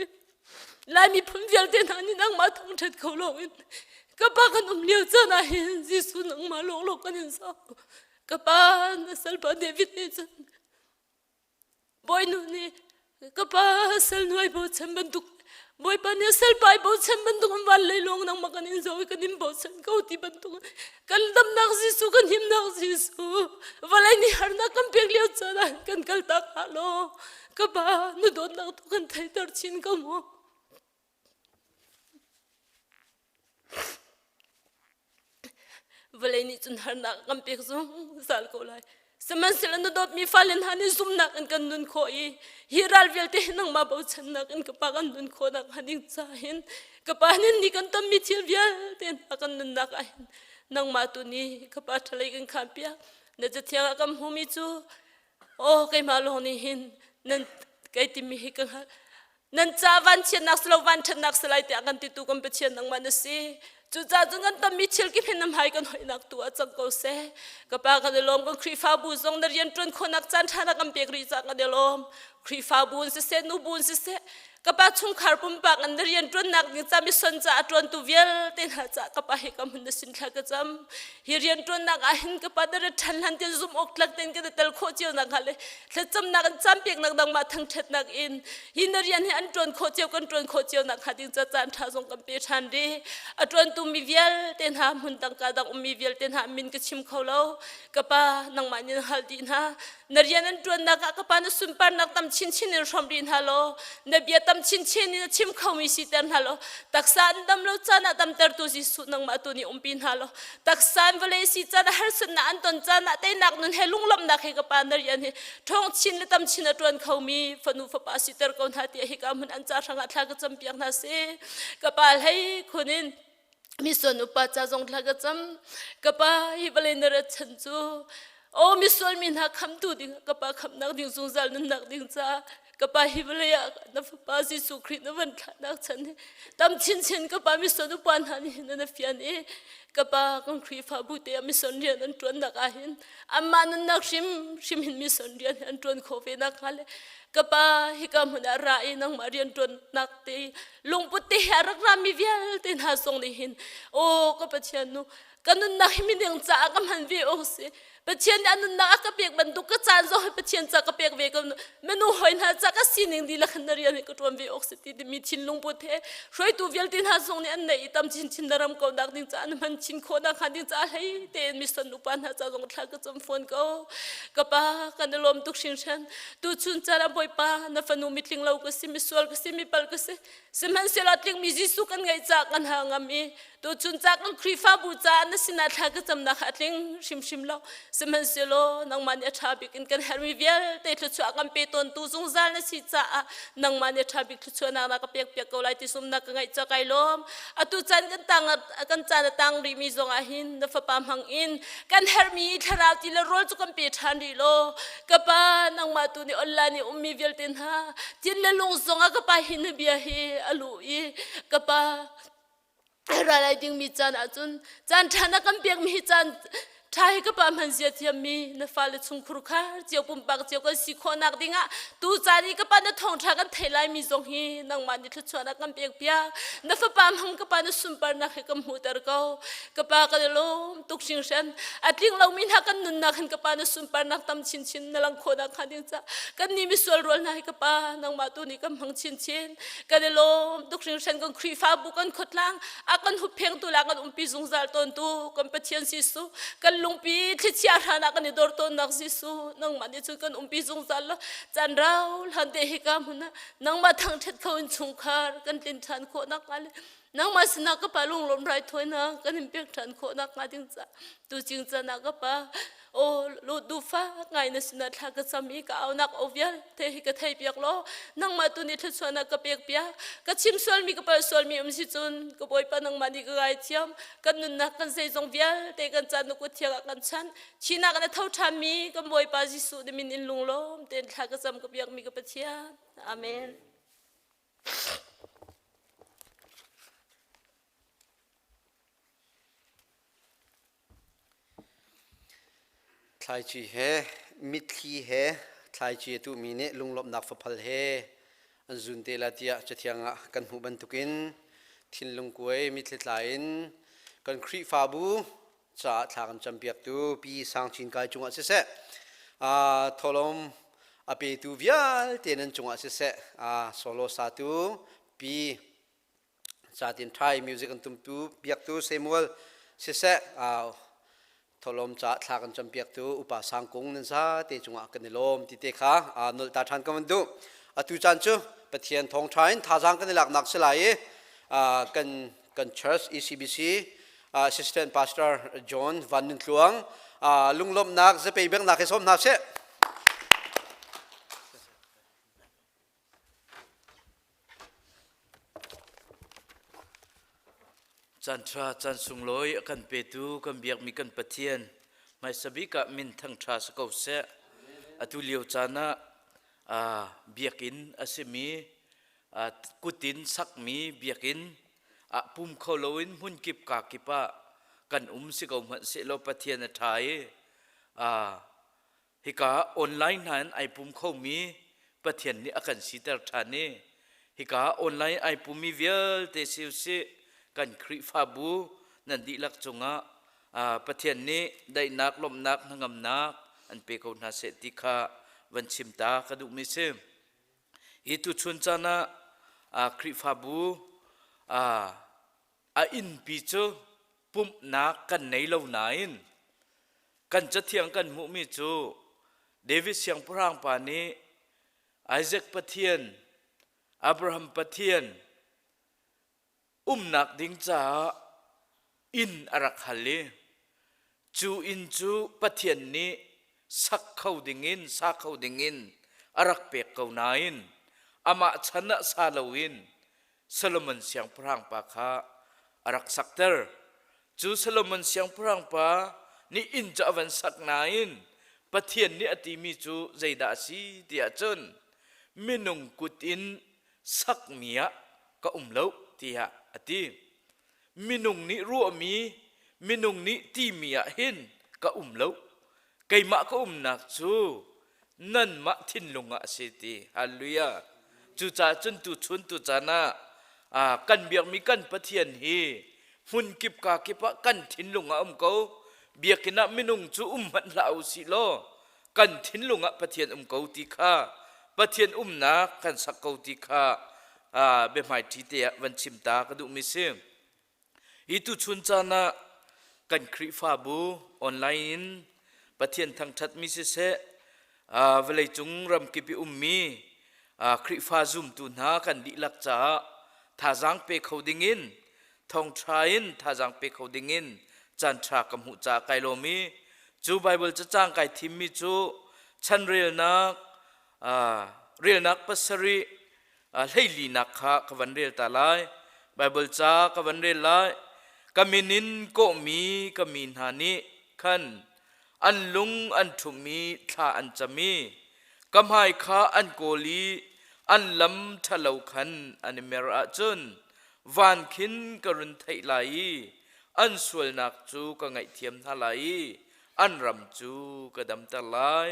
Lai miphun vialte hna nih nangmah thangṭhat kho loin ka pa kan um lio caan ah hin Jesuh nangmah lawnglawng kan in sau. Ka pa na salpa David nih cun Bawinu nih ka pa sal nuai bochan bantuk Bawipa nih salpa i bochan bantuk in van lei lawng nangmah kan in zoh i kan in bochan ko ti bantuk kan damnak Jesuh kan himnak Jesuh vawlei nih harnak kan pek lio caan ah kan kaltak hlah law ka pa na dawtnak tu kan theiter chin ko mu. Vawlei nih cun harnak kan pek zungzal ko lai. Sihmanhsehlaw na dawtmi fale hna nih zumhnak in kan nun khawh i hi ral vialte hi nangmah bochannak in ka pa kan nun khawhnak hnga ding ca hin ka pa nih ni kan tonmi thil vialte hna kan nunnak ah hin nangmah tu nih ka pa ṭhalei kan khaan piak. Na cathiang ah kan hmumi cu aw keimah lawng nih hin nan kei timi hi ka hngalh. Nan ca vanchiatnak si lo vanṭhatnak si lai tiah kan titu kan Pathian nangmah na si. Cucaah cun kan tonmi thil kip hin na hmai kan hoihnak tu ah cang ko seh. Ka pa kan i lawm kan Khrihfabu zong na rian ṭuan khawhnak caan ṭha na kan pek rih caah kan i lawm. Khrihfabu in siseh, nubu in siseh, ka pa chungkhar pumpak in na rian ṭuannak ding ca mission ca a ṭuantu vialte hna caah ka pa hi ka hmun na sin thla ka cam. Hi rian ṭuannak ah hin ka pa na rat ṭhan hlan tiang zumh awk tlak tein kan i tel khawh cio nakhnga le thlacamnak in caampiaknak dangmah thangṭhatnak in hi na rian hi an ṭuan khawh cio kan ṭuan khawh cio nakhnga ding ca caan ṭha zong kan pe ṭhan rih. A ṭuantu mi vialte hna hmun tangka dang ummi vialte hna min ka chim kho lo. Ka pa nangmah nih na hngalh dih hna. Na rian an ṭuannak ah ka pa na sunparnak tam chinchin in hrawm rih hna law na bia tam chinchin in a chim khomi siter hna law taksa an dam lo caan ah damtertu Jesuh nangmah tu nih umpi hna law taksa an vawlei si caan ah harsatnak an ton caan ah teinak nun he lunglawmhnak he ka pa na rian hi ṭhawng chin le tam chin a ṭuan khomi fanu fapa siter ko hna tiah hika hmun an ca hrangah thla ka campiak hna si ka pa hlei khun in misual upa ca zong thla ka cam ka pa hi vawlei na rat chan cu aw misual mi hna khamtu ding ka pa khamnak ding zungzal nunnak ding ca. Ka pa hi vawlei ah na fapa Jesuh Khrih na van thlahnak chan hi tam chinchin ka pa mission upa hna nih hin an fian i ka pa kan Khrihfabu te ah mission rian an ṭuannak ah hin anmah nunnak hrimhrim hin mission rian hi an ṭuan khawh ve nakhnga le ka pa hika hmun ah ra i nangmah rian ṭuannak te lungput te he a rak rami vialte hna zong nih hin aw ka Pathian nu ka nunnak hi midang caah ka hman ve awk si Pathian nih a nunnak a ka pek bantuk ka caan zong hi Pathian ca ka pek ve ko minu hoi hna ca ka sining dihlak in na rian hi ka ṭuan ve awk si ti timi thinlung put he hruaitu vialte hna zong nih an neih i tam chinchin na ram ko nak ding ca an hman chin khawh nak hnga ding ca hlei tein mission upa hna ca zong thla ka cam fawn ko ka pa kan i lawm tuk hringhran tu chun caan ah Bawipa na fanu mitling lo ka si misual ka si mipal ka si sihmanhsehlaw tlingmi Jesuh kan ngeih ca kan ha ngam i Tuchun ca kan Khrihfabu caah na sinah thla ka camnak a tling hrimhrim lo. Sihmanhsehlaw nangmah nih a ṭha bik in kan herhmi vialte thluachuah kan pe tawntu zungzal na si caah nangmah nih a ṭha bik thluachuahnak na ka pekpiak ko lai ti zumnak ka ngeih ca kai lawm. Atu caan kan tang kan caan a tang rihmi zong ah hin na fapa hmang in kan herhmi thlarau ti le rawl cu kan pe ṭhan rih law ka pa nangmah tu nih online i ummi vialte hna tin le lung zong ah ka pa hi na bia hi a luh i ka pa ral ai dingmi caan ahcun caan ṭha na kan pekmi hi caan ṭha hi ka pa hman zia thiammi na fale chungkhur khar cio pumpak cio kan si khawhnak dingah tu caan i ka pa na thawngṭha kan theih laimi zong hi nangmah nih thluachuahnak kan pek piak na fapa hmang ka pa na sunparnak hi kan hmuhter ko ka pa kan i lawm tuk hringhran a tling lomi hna kan nunnak hin ka pa na sunparnak tam chinchin na lang khawhnak hnga ding ca kan nih misual rual hna hi ka pa nangmah tu nih kan hmang chinchin kan i lawm tuk hringhran kan Khrihfabu kan khuatlang a kan hupphengtu la kan umpi zungzal tawntu kan Pathian Jesuh kan lungpi thlichia hran ah kan i dor tawnnak Jesuh nangmah nih cun kan umpi zungzal lo caan rau hlan te hi ka hmun ah nangmah thangṭhat kho in chungkhar kan tlin ṭhan khawh nak hnga le nangmah sinah ka pa lunglawm raithawinak kan in pek ṭhan khawh nak hnga ding ca tu cing can ah ka pa Aw duhfak ngai na sinah thla ka cam i ka aunak aw vialte hi ka thei piak law nangmah tu nih thluachuahnak ka pek piak ka chim sualmi ka palh sualmi um si cun ka Bawipa nangmah nih ka ngaithiam kan nunnak kan zeizong vialte kan caan na kut thiang ah kan chanh thihnak in a tho ṭhanmi kan Bawipa Jesuh na min in lunglawm tein thla ka cam ka biakmi ka Pathian amen Thlaici he mitthli he thlaici a tuhmi nih lunglawmhnak faphal he an zun te la tiah Cathiang ah kan hmuh bantukin thinlung kuai mitthli tla in kan Khrihfabu caah thla kan campiaktu Pi Sang Chin Kai cungah siseh tholom a petu vialte nan cungah siseh solo satu Pi Catin ṭhai music an tumtu biaktu Samuel siseh tholom ca thla kan campiaktu upa sangkung nan za te cungah kan i lawm ti te kha nolh ta ṭhan ka van duh. Atu caan cu Pathian thawngṭha in thazaang kan i laknak si lai i kan kan church ECBC assistant pastor John Van Nun Tluang lunglawmhnak zapei bengnak hi sawm hna seh. Caanṭha caan sunglawi a kan petu kan biakmi kan Pathian hmaisa bik ah min thangṭha si ko seh. Atu lio caan ah biakinn a simi kutin sakmi biakinn ah pum kho loin hmunkip kakip ah kan um si ko hmanh sehlaw Pathian a ṭha i Hika online hna in ai pum khomi Pathian nih a kan siter ṭhan i hika online ai pummi vialte si usih kan Khrihfabu nan dihlak cungah Pathian nih daihnak, lawmhnak, hnangamnak an pe ko hna seh ti kha van chim ta ka duhmi si. Hi tuchun caan ah Khrihfabu a innpi cu pumhnak kan nei lo nain kan cathiang kan hmuhmi cu David siangpahrang pa nih Isaac Pathian, Abraham Pathian umnak ding caah inn a rak hal i cu inn cu Pathian nih sak kho dingin sa kho dingin a rak pek ko nain amah chan ah sa loin Solomon siangpahrang pa kha a rak sakter. Cu Solomon siangpahrang pa nih inn cu a van sak nain Pathian nih a timi cu zeidah a si ti ahcun. minung kut in sakmi ah ka um lo tiah a ti. Minung nih ruahmi, minung nih timi ah hin ka um lo. Keimah ka umnak cu nanmah thinlung ah a si ti. Hallelujah. Cucaah cun tuchun tucaan ah kan biakmi kan Pathian hi hmun kip ka kip ah kan thinlung ah um ko. Biakinn ah minung cu um hmanh hlah u sih law kan thinlung ah Pathian um ko ti kha Pathian umnak kan sak ko ti kha biahmaiṭhi te ah van chim ta ka duhmi si. Hi tuchun caan ah kan Khrihfabu online in Pathian thangṭhatmi siseh, vawleicung ramkip i ummi Khrihfa zumtu hna kan dihlak caah thazaang pe kho dingin thawngṭha in thazaang pe kho dingin caanṭha ka hmuh caah kai lawm i cu Baibal cacang kai thimmi cu chanrelnak relnak pasarih hleilinak kha ka van rel ta lai. Baibal ca ka van rel lai. Ka min in kawhmi ka mi hna nih khan an lung an ṭhumh i thla an cam i ka hmai kha an kawl i an lam ṭhalo khan an i mer ahcun van khin ka run theih lai i an sualnak cu ka ngaihthiam hna lai i an ram cu ka damter lai.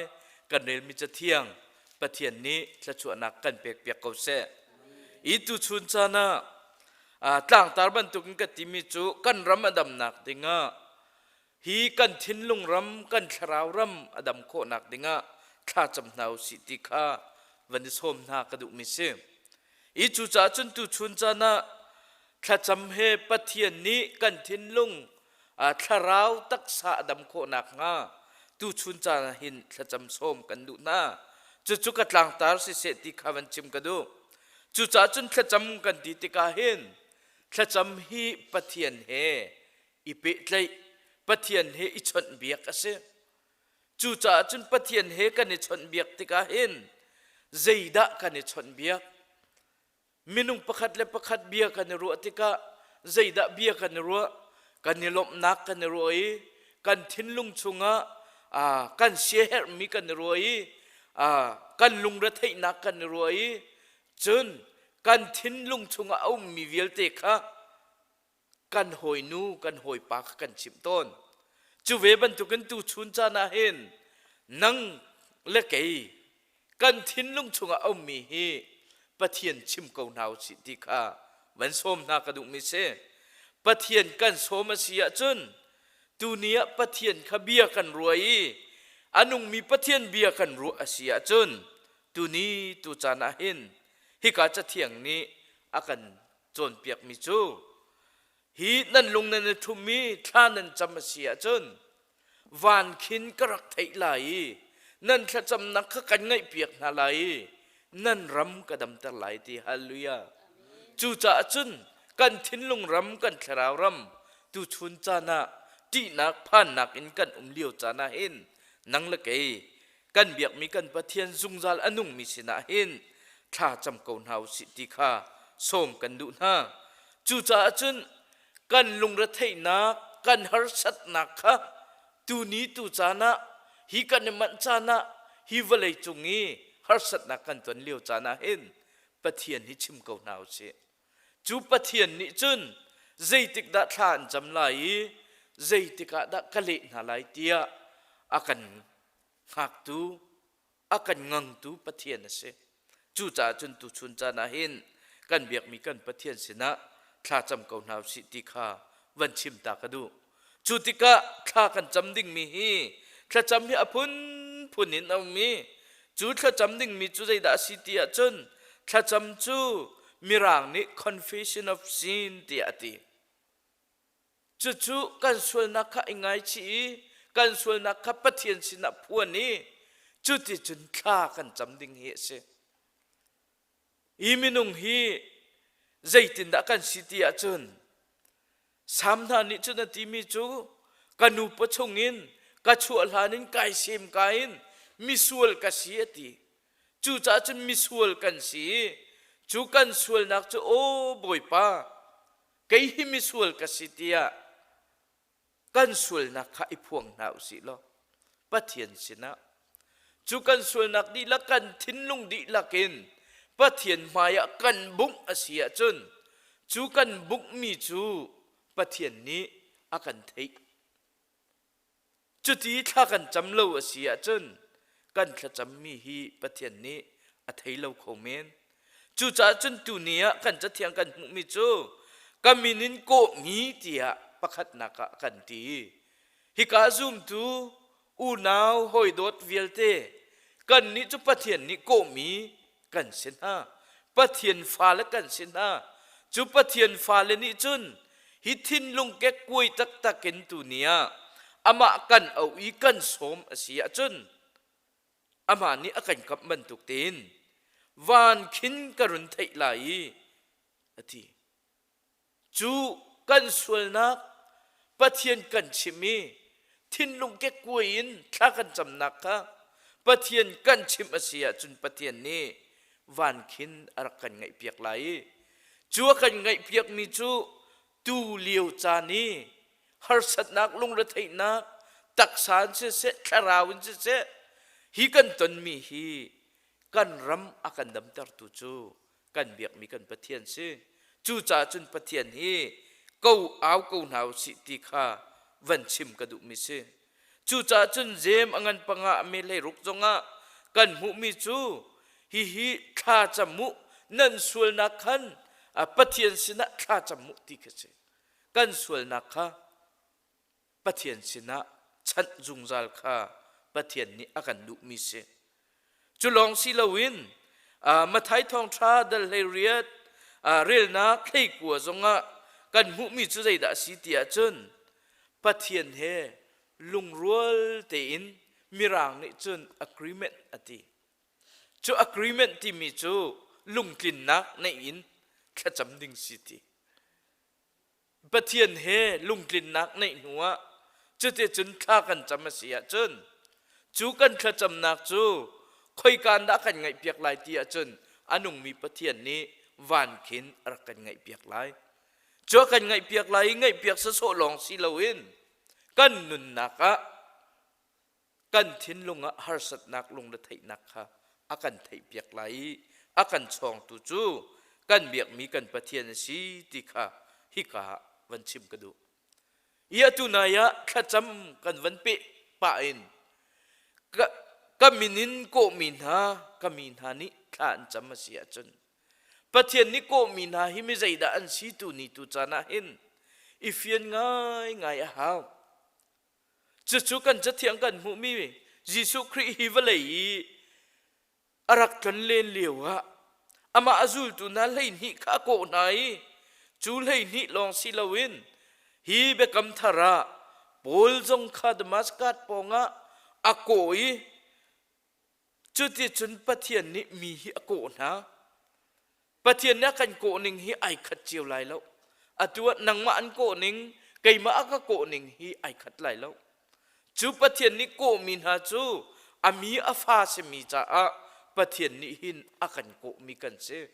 Kan relmi cathiang Pathian nih thluachuahnak kan pekpiak ko seh. I tuchun caan ah tlangtar bantukin ka timi cu kan ram a damnak dingah hi kan thinlung ram kan thlarau ram a dam khawhnak dingah thlacam hna usih ti kha van i sawm hna ka duhmi si. I cucaah cun tuchun caan ah thlacam he Pathian nih kan thinlung thlarau taksa a dam khawh nakhnga tuchun caan ah hin thlacam sawm kan duh hna. Cucu ka tlangtar siseh ti kha van chim ka duh. Cucaah cun thlacam kan ti tikah hin thlacam hi Pathian he i pehtlaih, Pathian he i chawnhbiak a si. Cucaah cun Pathian he kan i chawnhbiak tikah hin zeidah kan i chawnhbiak? Minung pakhat le pakhat bia kan i ruah tikah zeidah bia kan i ruah? Kan i lawmhnak kan i ruah i kan thinlung chungah kan siaherhmi kan i ruah i kan lungretheihnak kan i ruah i cun kan thinlung chungah a ummi vialte kha kan hawinu kan hawipa kha kan chimh tawn. Cu ve bantukin tuchun caan ah hin nang le kei kan thinlung chungah a ummi hi Pathian chim ko hna usih ti kha van sawm hna ka duhmi si. Pathian kan sawm a si ahcun tuni ah Pathian kha bia kan ruah i a nungmi Pathian bia kan ruah a si ahcun tuni tu caan ah hin hika cathiang nih a kan cawnpiakmi cu hi nan lung nan i ṭhummi thla nan cam a si ahcun van khin ka rak theih lai i nan thlacamnak kha kan ngaihpiak hna lai i nan ram ka damter lai ti hallelujah cucaah cun kan thinlung ram kan thlarau ram tuchun caan ah ṭihnak phannak in kan um lio caan ah hin nang le kei kan biakmi kan Pathian zungzal a nungmi sinah hin thla cam ko hna usih ti kha sawm kan duh hna. Cucaah cun kan lungretheihnak, kan harsatnak kha tuni tu caan ah hi kan i manh caan ah hi vawlei cung i harsatnak kan ton lio caan ah hin Pathian hi chim ko hna usih. Cu Pathian nih cun zeitik dah thla an cam lai i zeitik ah dah ka leh hna lai tiah a kan hngaktu, a kan ngangtu Pathian a si. Cucaah cun tuchun caan ah hin kan biakmi kan Pathian sinah thla cam ko hna usih ti kha van chim ta ka duh. Cu tikah thla kan cam dingmi hi thlacam hi a phunphun in a um i cu thlacam dingmi cu zeidah a si ti ahcun thlacam cu Mirang nih confession of sin tiah a ti. Cucu kan sualnak kha i ngaichih i kan sualnak kha Pathian sinah phuan i cuticun thla kan cam ding hi a si. Hi minung hi zeitindah kan si ti ahcun Sam hna nih cun a timi cu ka nu pawchung in ka chuah hlan in kai sem ka in misual ka si a ti. Cucaah cun misual kan si i cu kan sualnak cu aw Bawipa kei hi misual ka si tiah kan sualnak kha i phuang hna usih law Pathian sinah. Cu kan sualnak dihlak kan thinlung dihlak in Pathian hmaiah kan bungh a si ahcun cu kan bunghmi cu Pathian nih a kan theih. Cuti thla kan cam lo a si ahcun kan thlacammi hi Pathian nih a thei lo kho men. Cucaah cun tuni ah kan cathiang kan hmuhmi cu ka min in kawhmi tiah pakhatnak ah kan ti. Hika zumtu unau hawidawt vialte kannih cu Pathian nih kawhmi kan si hna. Pathian fale kan si hna. Cu Pathian fale nih cun hi thinlung kekkuai taktak in tuni ah amah kan auh i kan sawm a si ahcun amah nih a kan kamh bantuk tein van khin ka run theih lai i a ti. Cu kan sualnak Pathian kan chimh i thinlung kekkuai in thla kan camnak kha Pathian kan chimh a si ahcun Pathian nih van khin a rak kan ngaihpiak lai i cu a kan ngaihpiakmi cu tu lio caan i harsatnak lungretheihnak taksa in siseh thlarau in siseh hi kan tonmi hi kan ram a kan damtertu cu kan biakmi kan Pathian si. Cucaah cun Pathian hi ko au ko hna usih ti kha van chim ka duhmi si. Cucaah cun Jem a ngan panga a me hleiruk zongah kan hmuhmi cu hihi thla cam u nan sualnak khan Pathian sinah thla cam u ti khi si. Kan sualnak kha Pathian sinah chanh zungzal kha Pathian nih a kan duhmi si. Cu lawng si loin Matthai thawngṭha dal 18 relnak 19 zongah kan hmuhmi cu zeidah a si ti ahcun Pathian he lungrual tein Mirang nih cun agreement a ti. Cu agreement timi cu lungtlinnak neih in thlacam ding si ti. Pathian he lungtlinnak neih hnuah cuticun thla kan cam a si ahcun cu kan thlacamnak cu khoika dah kan ngaihpiak lai ti ahcun a nungmi Pathian nih van khin a rak kan ngaihpiak lai. Cu a kan ngaihpiak lai i ngaihpiak sawsawh lawng si loin kan nunnak ah kan thinlung ah harsatnak lungretheihnak kha a kan theihpiak lai i a kan chawngtu cu kan biakmi kan Pathian a si ti kha hika ah van chim ka duh. I atu nai ah thlacam kan van peh pah in ka, ka min in kawhmi hna ka mi hna nih thla an cam a si ahcun Pathian nih kawhmi hna hi mi zeidah an si tu ni tu caan ah hin i fian ngaingai a hau. Cucu kan cathiang kan hmuhmi Jesuh Khrih hi vawlei i a rak tlon len lio ah amah a zultu hna 12 kha a kawh hna i cu 12 lawng si loin hi biakam thar ah Paul zong kha Damaskas pawngah a kawh i Cuticun Pathian nih mi hi a kawh hna. Pathian nih a kan kawh ning hi ai khat cio lai lo. Atu ah nangmah an kawh ning, keimah a ka kawh ning hi ai khat lai lo. Cu Pathian nih kawhmi hna cu a mi a fa simi caah Pathian nih hin a kan kawhmi kan si.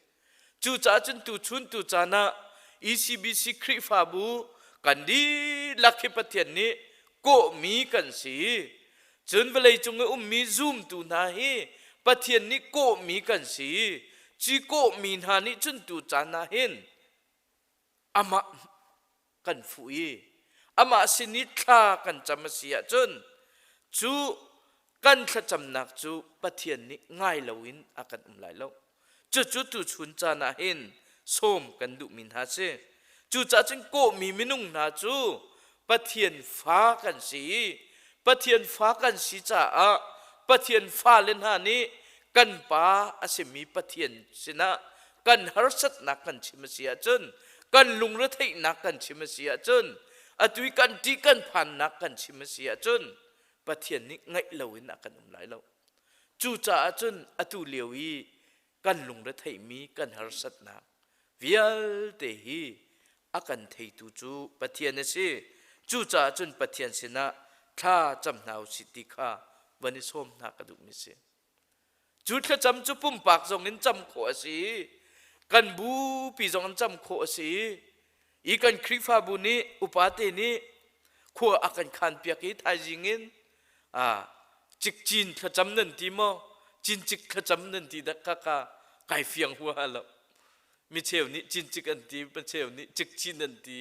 Cucaah cun tuchun tu caan ah ECBC Khrihfabu kan dihlak hi Pathian nih kawhmi kan si. Cun vawleicung i ummi zumtu hna hi Pathian nih kawhmi kan si. Ci kawhmi hna nih cun tu caan ah hin amah kan fuh i amah sin i thla kan cam a si ahcun cu kan thlacamnak cu Pathian nih ngai loin a kan um lai lo. Cucu tuchun caan ah hin sawm kan duhmi hna si. Cucaah cun kawhmi minung hna cu Pathian fa kan si i Pathian fa kan si caah Pathian fale hna nih kan pa a simi Pathian sinah kan harsatnak kan chim a si ahcun kan lungretheihnak kan chim a si ahcun atu i kan ṭih kan phannak kan chim a si ahcun Pathian nih ngaih loin a kan um lai lo. Cucaah cun atu lio i kan lungretheihmi kan harsatnak vialte hi a kan theitu cu Pathian a si. Cucaah cun Pathian sinah thla cam hna usih ti kha van i sawm hna ka duhmi si. Cu thlacam cu pumpak zong in cam khawh a si i kan bupi zong in cam khawh a si i kan Khrihfabu nih upate nih khua a kan khanpiak i thaizing in. Cikcin thlacam nan ti maw? Cincik thlacam nan ti dak ka ka kai fiang huaha lo. Micheu nih cincik an ti, micheu nih cikcin an ti.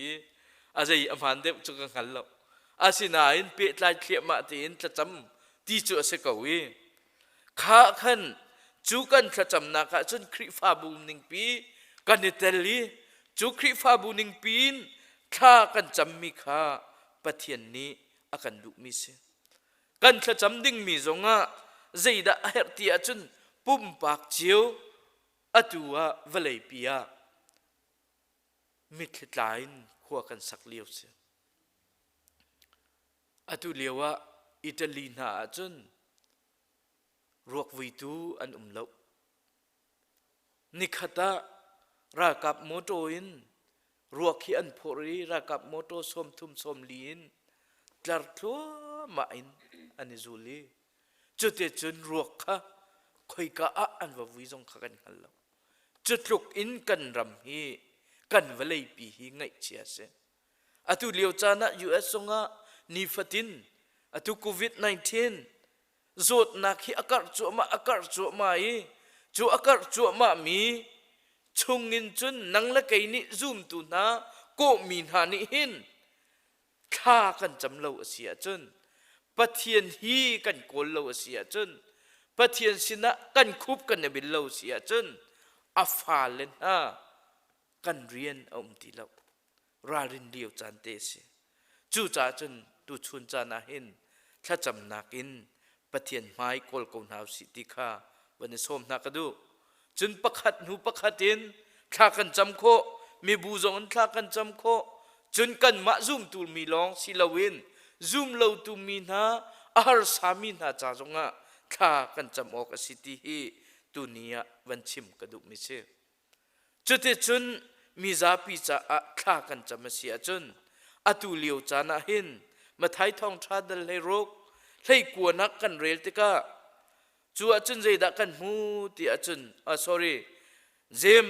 A zei a hmaan deuh cu ka hngal lo. Asinain pehtlai thliahmah tein thlacam ti cu a si ko i kha khan cu kan thlacamnak ah cun Khrihfabu ningpi kan i tel i cu Khrihfabu ningpi in thla kan cammi kha Pathian nih a kan duhmi si. Kan thlacam dingmi zongah zeidah a herh ti ahcun pumpak cio atu ah vawleipi ah mitthli tla in khua kan sak lio si. Atu lio ah Italy hna ahcun ruak vuitu an um lo. Nikhat ah ralkap mawṭaw in ruak hi an phorh i ralkap mawṭaw 30 40 in tlar thluahmah in an i zul i cuticun ruak kha khoika ah an va vui zong kha kan hngal lo. Cu tluk in kan ram hi kan vawleipi hi ngaihchia a si. Atu lio caan ah US zongah nifatin atu COVID-19 zawtnak hi a karh cuahmah a karh cuahmah i cu a karh cuahmah mi chungin cun nang le kei nih zumtu hna kawhmi hna nih hin thla kan cam lo a si ahcun Pathian hi kan kawl lo a si ahcun Pathian sinah kan khup kan i bil lo a si ahcun a fale hna kan rian a um ti lo ralrin lio caan te a si. Cucaah cun tuchun caan ah hin thlacamnak in Pathian hmai kawl ko hna usih ti kha van i sawm hna ka duh. Cun pakhat hnu pakhat in thla kan cam khawh, mibu zong in thla kan cam khawh. Cun kanmah zumtu mi lawng si loin zum lotu mi hna, a harsami hna ca zongah thla kan cam awk a si ti hi tuni ah van chim ka duhmi si. Cuticun mizapi caah thla kan cam a si ahcun atu lio caan ah hin Matthai thawngṭha dal 16 hleikuanak kan rel tikah cu ahcun zeidah kan hmu ti ahcun ah sorry Jeim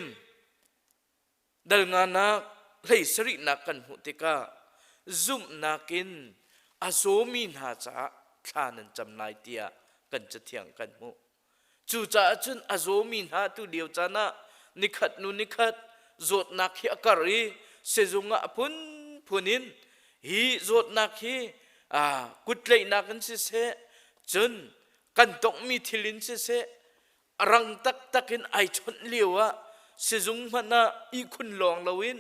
dal nganak hlei sarihnak kan hmuh tikah zumhnak in a zawmi hna caah thla nan cam lai tiah kan cathiang kan hmuh. Cucaah cun a zawmi hna tu lio caan ah nikhat hnu nikhat zawtnak hi a karh i sizung ah a phunphun in hi zawtnak hi kutleihnak in siseh cun kan tonghmi thil in siseh a rang taktak in ai chawnh lio ah sizung hmanh ah ihkhun lawng loin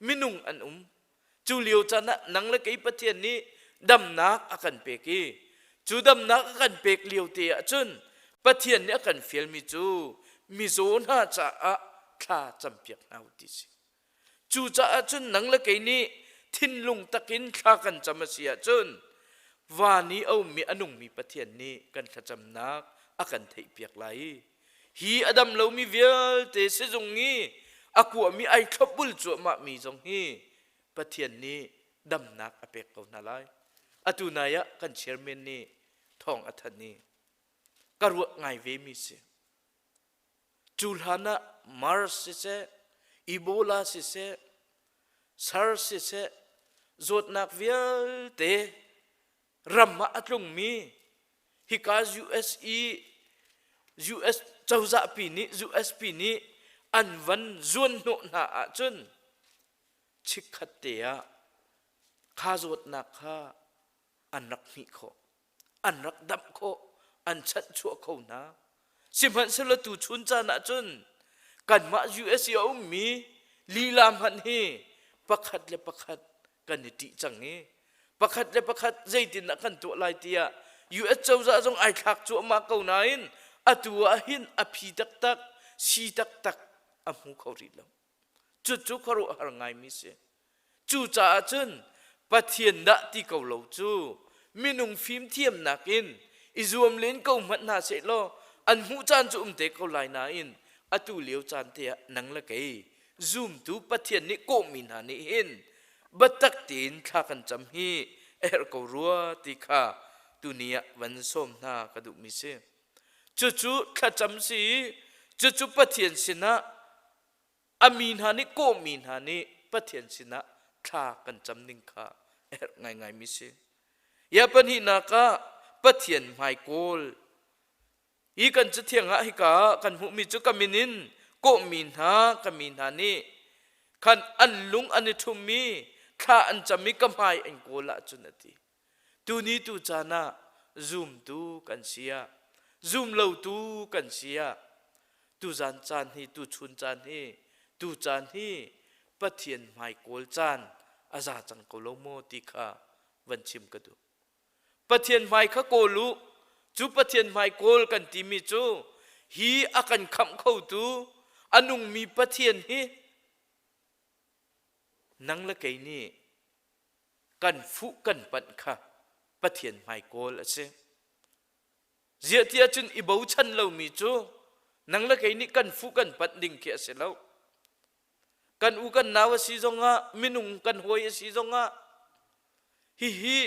minung an um. Cu lio caan ah nang le kei Pathian nih damnak a kan pek i cu damnak a kan pek lio te ah cun Pathian nih a kan fialmi cu mizaw hna caah thla campiak hna u ti si. Cucaah cun nang le kei nih thinlung takin thla kan cam a si ahcun van i a ummi a nungmi Pathian nih kan thlacamnak a kan theihpiak lai i hi a dam lomi vialte sizung i a kuahmi ai thlopbul cuahmahmi zong hi Pathian nih damnak a pek ko hna lai. Atu nai ah kan chairman nih thawng a thanh i ka ruah ngai ve mi si. Cu hlan ah MERS siseh, Ebola siseh, SARS siseh, zawtnak vialte ram ah a tlungmi hika US i US cozah pi nih US pi nih an van zuan hnawh hna ahcun chikkhat te ah kha zawtnak kha an rak hmih khawh an rak damh khawh an chanhchuah kho hna sihmanhsehlaw tu chun caan ahcun kanmah US i a ummi lila hmanh hi pakhat le pakhat kan i ṭih cang i pakhat le pakhat zeitindah kan tuah lai tiah US cozah zong ai thlak cuahmah ko nain atu ah hin a phi taktak si taktak a hmu kho rih lo cucu khuaruahhar ngaimi si cucaah cun Pathian dah ti ko lo cu minung fimthiamnak in i zuam len ko hmanh hna sehlaw an hmuh caan cu um te ko lai nain atu lio caan te ah nang le kei zumtu Pathian nih kawhmi hna nih hin biatak tein thla kan cam hi a herh ko rua ti kha tuni ah van sawm hna ka duhmi si. Cucu thlacam si i cucu Pathian sinah a mi hna nih kawhmi hna nih Pathian sinah thla kan cam ning kha a herh ngaingaimi si. Ya pahnihnak ah. Pathian hmai kawl. Hi kan cathiang ah hika kan hmuhmi cu ka min in kawhmi hna ka mi hna nih khan an lung an i ṭhummi thla an cam i ka hmai an kawl ahcun a ti. Tuni tu caan ah zumtu kan si ah zumlotu kan si ah tuzan caan hi tuchun caan hi tu caan hi Pathian hmai kawl caan a za cang ko lo maw ti kha van chim ka duh. Pathian hmai kha kawl u. Cu Pathian hmai kawl kan timi cu hi a kan khamh khotu a nungmi Pathian hi nang le kei nih kan fuh kan panh kha Pathian hmai kawl a si. Ziah ti ahcun i bochan lomi cu nang le kei nih kan fuh kan panh ding khi a si lo. Kan u kan nau a si zongah minung kan hawi a si zongah hihi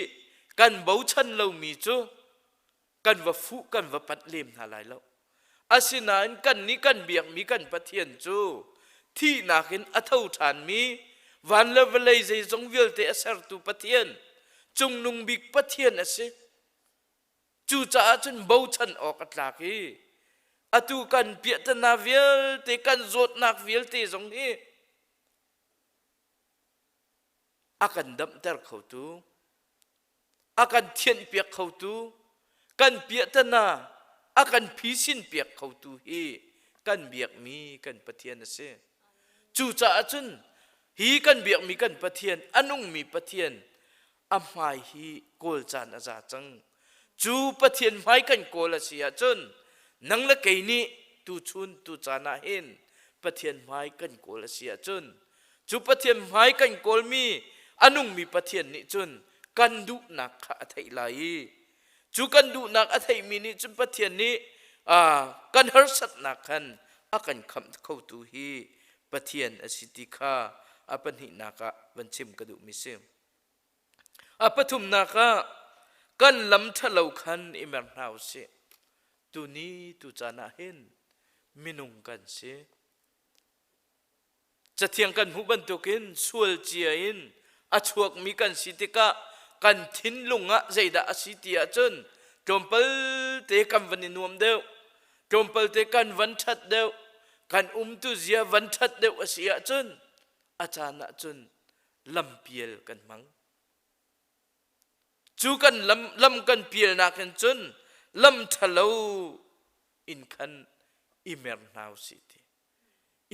kan bochan lomi cu kan va fuh kan va panh lem hna lai lo. Asinain kannih kan biakmi kan Pathian cu thihnak in a tho ṭhanmi van le vawlei zeizong vialte a sertu Pathian, cungnung bik Pathian a si. Cucaah cun bochan awk a tlak i atu kan piahtana vialte kan zawtnak vialte zong hi a kan damter khotu a kan thianhpiak khotu kan piahtana a kan phisinpiak khotu hi kan biakmi kan Pathian a si. Cucaah cun hi kan biakmi kan Pathian a nungmi Pathian a hmai hi kawl caan a za cang. Cu Pathian hmai kan kawl a si ahcun nang le kei nih tuchun tu caan ah hin Pathian hmai kan kawl a si ahcun cu Pathian hmai kan kawlmi a nungmi Pathian nih cun kan duhnak kha a theih lai i cu kan duhnak a theihmi nih cun Pathian nih kan harsatnak khan a kan khamh khotu hi Pathian a si ti kha a pahnihnak ah van chim ka duhmi si. A pathumnak ah kan lam ṭhalo khan i mer hna u sih. Tuni tu caan ah hin minung kan si. Cathiang kan hmuh bantukin sual cia in a chuakmi kan si tikah kan thinlung ah zeidah a si ti ahcun tlawmpal te kan van i nuam deuh, tlawmpal te kan van ṭhat deuh, kan umtu zia van ṭhat deuh a si ahcun a caan ahcun lampial kan hmang. Cu kan lam, lam kan pialnak in cun lam ṭhalo in khan i mer hna u sih ti.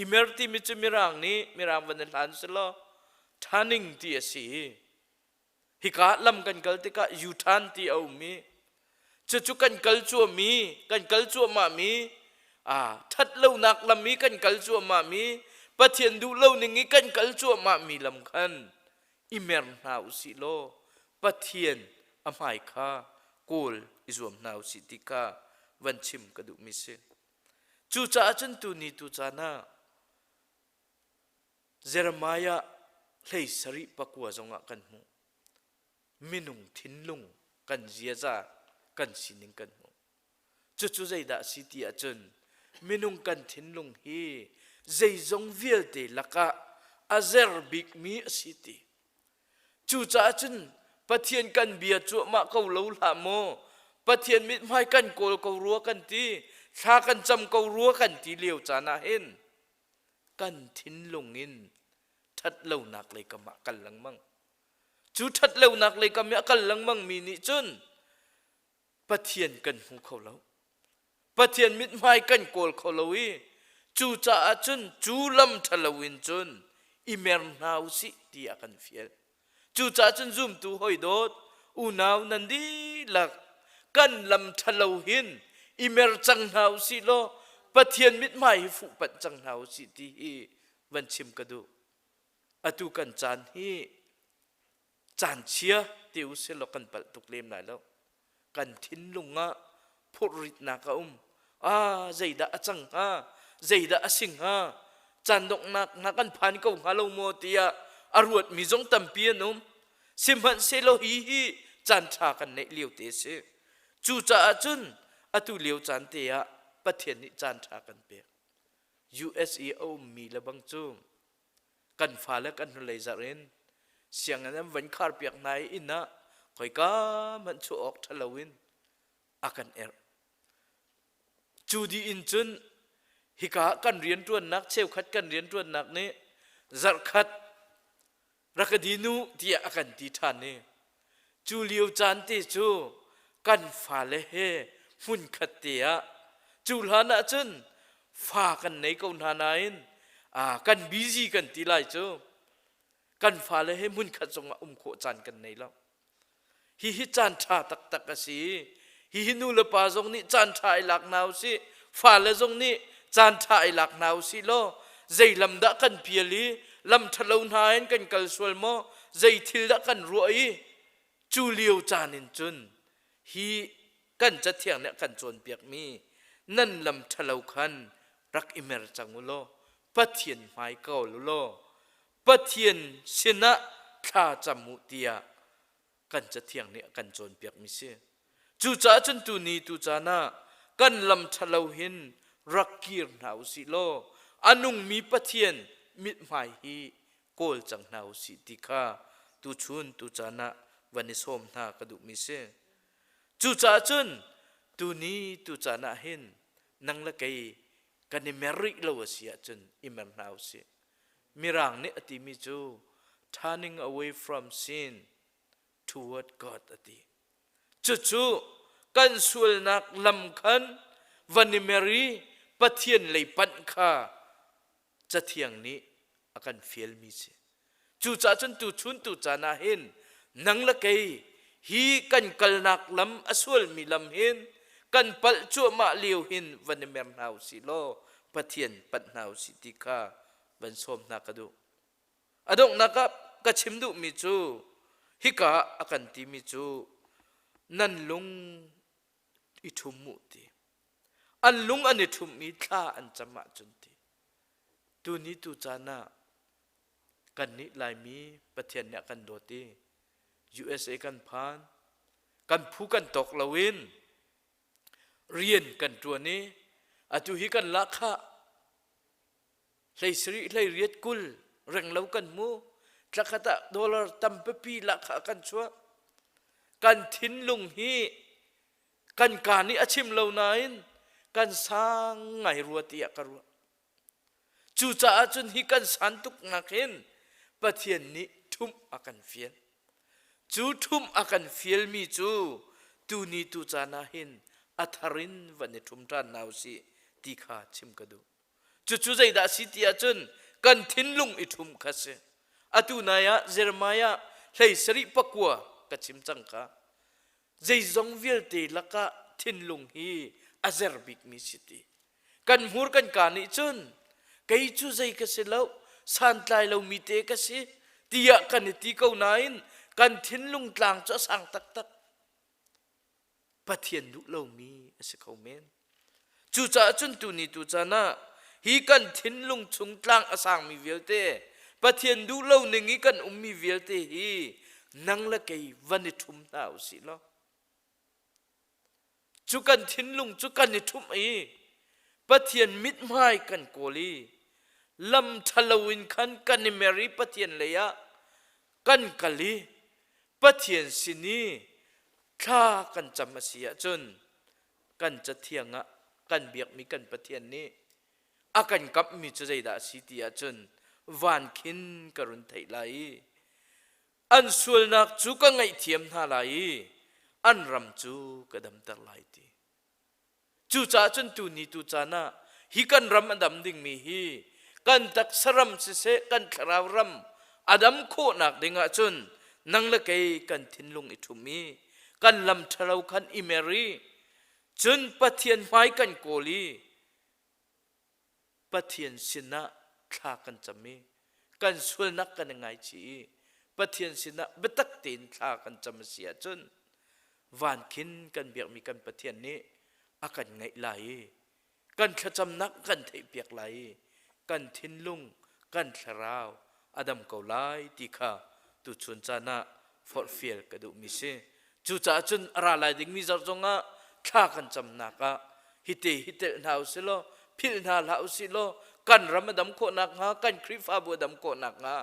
I mer timi cu Mirang nih Mirang van i hlan selaw turning ti a si. Hika lam kan kal tikah U-turn ti a um i cucu kan kal cuami kan kal cuahmahmi ṭhat lonak lam i kan kal cuahmahmi Pathian duh lo ning i kan kal cuahmahmi lam khan i mer hna u sih law Pathian a hmai kha kawl i zuam hna u sih ti kha van chim ka duhmi si. Cucaah cun tuni tu caan ah Jeremiah hlei sarih pakua zongah kan hmuh. Minung thinlung kan ziaza kan sining kan hmuh. Cucu zeidah a si ti ahcun minung kan thinlung hi zeizong vialte lakah a zer bikmi a si ti. Cucaah cun Pathian kan bia cuahmah ko lo hlah maw? Pathian mithmai kan kawl ko rua kan ti, thla kan cam ko rua kan ti lio caan ah hin kan thinlung in ṭhat lonak lei kam ah kal lengmang. Cu ṭhat lonak lei kam i a kal lengmang mi nih cun Pathian kan hmu kho lo. Pathian mithmai kan kawl kho lo i cucaah cun cu lam ṭhalo in cun i mer hna u sih ti a kan fial. Cucaah cun zumtu hawi dawt unau nan dihlak kan lam ṭhalo hin i mer cang hna u sih law Pathian mithmai hi fuhpanh cang hna u sih ti hi van chim ka duh. Atu kan caan hi caan chia ti u sih law kan palh tuk lem lai lo. Kan thinlung ah phurritnak a um. Ah, zeidah a cang hnga? Zeidah a si hnga? Caan donghnak hna kan phan ko hnga lo maw tiah a ruatmi zong tampi an um. Sihmanhsehlaw hi hi caan ṭha kan neih lio te a si. Cucaah cun atu lio caan te ah Pathian nih caan ṭha kan pek. US i a ummi le bang cu kan fale kan hnulei zarh in sianginn an van kharpiak hna i inn ah khoika hmanh chuah awk ṭhalo in. a kan erh. Cu dih in cun hika kan rianṭuannak cheukhat kan rianṭuannak nih zarhkhat rak ka din u tiah a kan ti ṭhan i cu lio caan te cu kan fale he hmunkhat te ah cu hlan ah cun fa kan nei ko hna nain kan busy kan ti lai cu kan fale he hmunkhat zongah um khawh caan kan nei lo. Hihi caan ṭha taktak a si. Hihi nu le pa zong nih caan ṭha i lak hna usih. Fale zong nih caan ṭha i lak hna usih law zei lam dah kan pial i lam ṭhalo hna in kan kal sual maw? Zei thil dah kan ruah i cu lio caan in cun hi kan cathiang nih a kan cawnpiakmi nan lam ṭhalo khan rak i mer cang u law Pathian hmai kawl u law Pathian sinah thla cam u tiah kan cathiang nih a kan cawnpiakmi si. Cucaah cun tuni tu caan ah kan lam ṭhalo hin rak kir hna u sih law a nungmi Pathian mithmai hi kawl cang hna u sih ti kha tuchun tu caan ah van i sawm hna ka duhmi si. Cucaah cun tuni tu caan ah hin nang le kei kan i mer rih lo a si ahcun i mer hna u sih. Mirang nih a timi cu turning away from sin toward God a ti. Cucu kan sualnak lam khan van i mer i Pathian lei panh kha Cathiang nih a kan fialmi si. Cucaah cun tuchun tu caan ah hin nang le kei hi kan kalnak lam a sualmi lam hin kan palh cuahmah lio hin van i mer hna u sih law Pathian panh hna u sih ti kha van sawm hna ka duh. A donghnak ah ka chim duhmi cu hika ah a kan timi cu nan lung i ṭhum u ti. An lung an i ṭhumh i thla an cam ahcun ti. Tuni tu caan ah kannih Laimi Pathian nih a kan dawt i USA kan phan kan phu kan tawk loin rian kan ṭuan i atu hi kan lahkhah hlei sarih hlei riat 20 renglo kan hmu thlakhat ah dollar tampipi lahkhah kan chuah kan thinlung hi kan kaa nih a chim lo nain kan sang ngai rua tiah ka ruah Cucaah cun hi kan san tuknak hin Pathian nih ṭhumh a kan fial. Cu ṭhumh a kan fialmi cu tuni tu caan ah hin a thar in van i ṭhum ṭhan hna usih ti kha chim ka duh. Cucu zeidah a si ti ahcun kan thinlung i ṭhumh kha si. Atu nai ah Jeremiah hlei sarih pakua ka chim cang kha. Zeizong vialte lakah thinlung hi a zer bikmi si ti. Kan hmur kan kaa nih cun kei cu zei ka si lo, santlai lomi te ka si tiah kan i ti ko nain kan thinlung tlang cu a sang taktak. Pathian duh lomi a si kho men. Cucaah cun tuni tu caan ah hi kan thinlung chung tlang a sangmi vialte Pathian duh lo ning i kan ummi vialte hi nang le kei van i ṭhum hna u sih law Cu kan thinlung cu kan i ṭhumh i Pathian mithmai kan kawl i lam ṭhalo in khan kan i mer i Pathian lei ah kan kal i Pathian sin i thla kan cam a si ahcun kan cathiang ah kan biakmi kan Pathian nih a kan kamhmi cu zeidah a si ti ahcun van khin ka run theih lai i An sualnak cu ka ngaihthiam hna lai i an ram cu ka damter lai ti. Cucaah cun tuni tu caan ah hi kan ram a dam dingmi hi kan taksa ram siseh kan thlarau ram a dam khawhnak ding ahcun nang le kei kan thinlung i ṭhum i kan lam ṭhalo khan i mer i cun Pathian hmai kan kawl i Pathian sinah thla kan cam i kan sualnak kan i ngaichih i Pathian sinah biatak tein thla kan cam a si ahcun van khin kan biakmi kan Pathian nih a kan ngaih lai i kan thlacamnak kan theihpiak lai i kan thinlung kan thlarau a dam ko lai ti kha tuchun caan ah forhfial ka duhmi si. Cucaah cun a ra lai dingmi zarh zongah thla kan camnak ah hite hi telh hna u sih law philh hna hlah u sih law kan ram a dam khawh nakhnga kan Khrihfabu a dam khawh nakhnga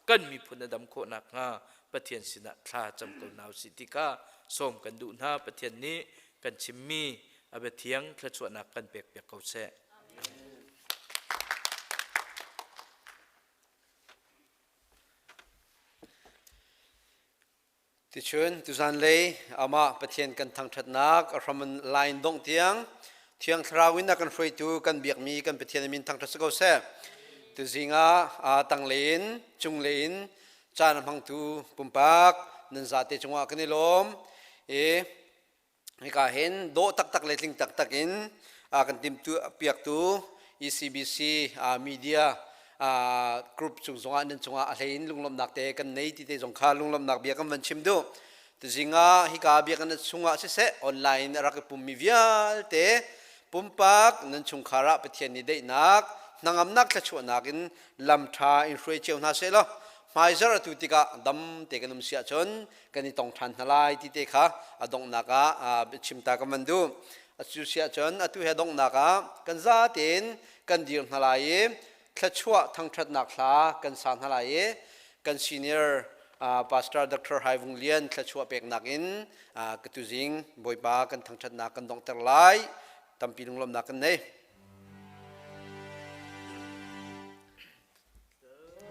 kan miphun a dam khawh nakhnga Pathian sinah thla cam ko hna u sih ti kha sawm kan duh hna Pathian nih. kan chimmi a biathiang thluachuahnak kan pek piak ko seh. Tichun tuzanlei amah Pathian kan thangṭhatnak a hram in line dongh tiang Thiang Thlarau in a kan hruaitu kan biakmi kan Pathian min thangṭhat si ko seh. Tuzing ah tanglei in cunglei in caan a hmangtu pumpak nan zate cungah kan i lawm i Hika hin dawh taktak le tling taktak in kan timhtuah piaktu ECBC media group cung zongah nan cungah a hlei in lunglawmhnak te kan nei ti te zong kha lunglawmhnak bia kan van chim duh. Tuzing ah hika biakinn chungah siseh online a rak i pummi vialte pumpak nan chungkhar ah Pathian nih daihnak hnangamnak thluachuahnak in lam ṭha in hruai cio hna seh law hmaizarh atu tikah dam te kan um si ahcun kan i tong ṭhan hna lai ti te kha a donghnak ah chimta kan van duh. Acu si ahcun atu he donghnak ah kan za tein kan dir hna lai i thluachuah thangṭhatnak hla kan sa hna lai i kan senior Pastor Dr. Hai Vung Lian thluachuah peknak in ka tuzing Bawipa kan thangṭhatnak kan donghter lai. Tampi lunglawmhnak kan nei.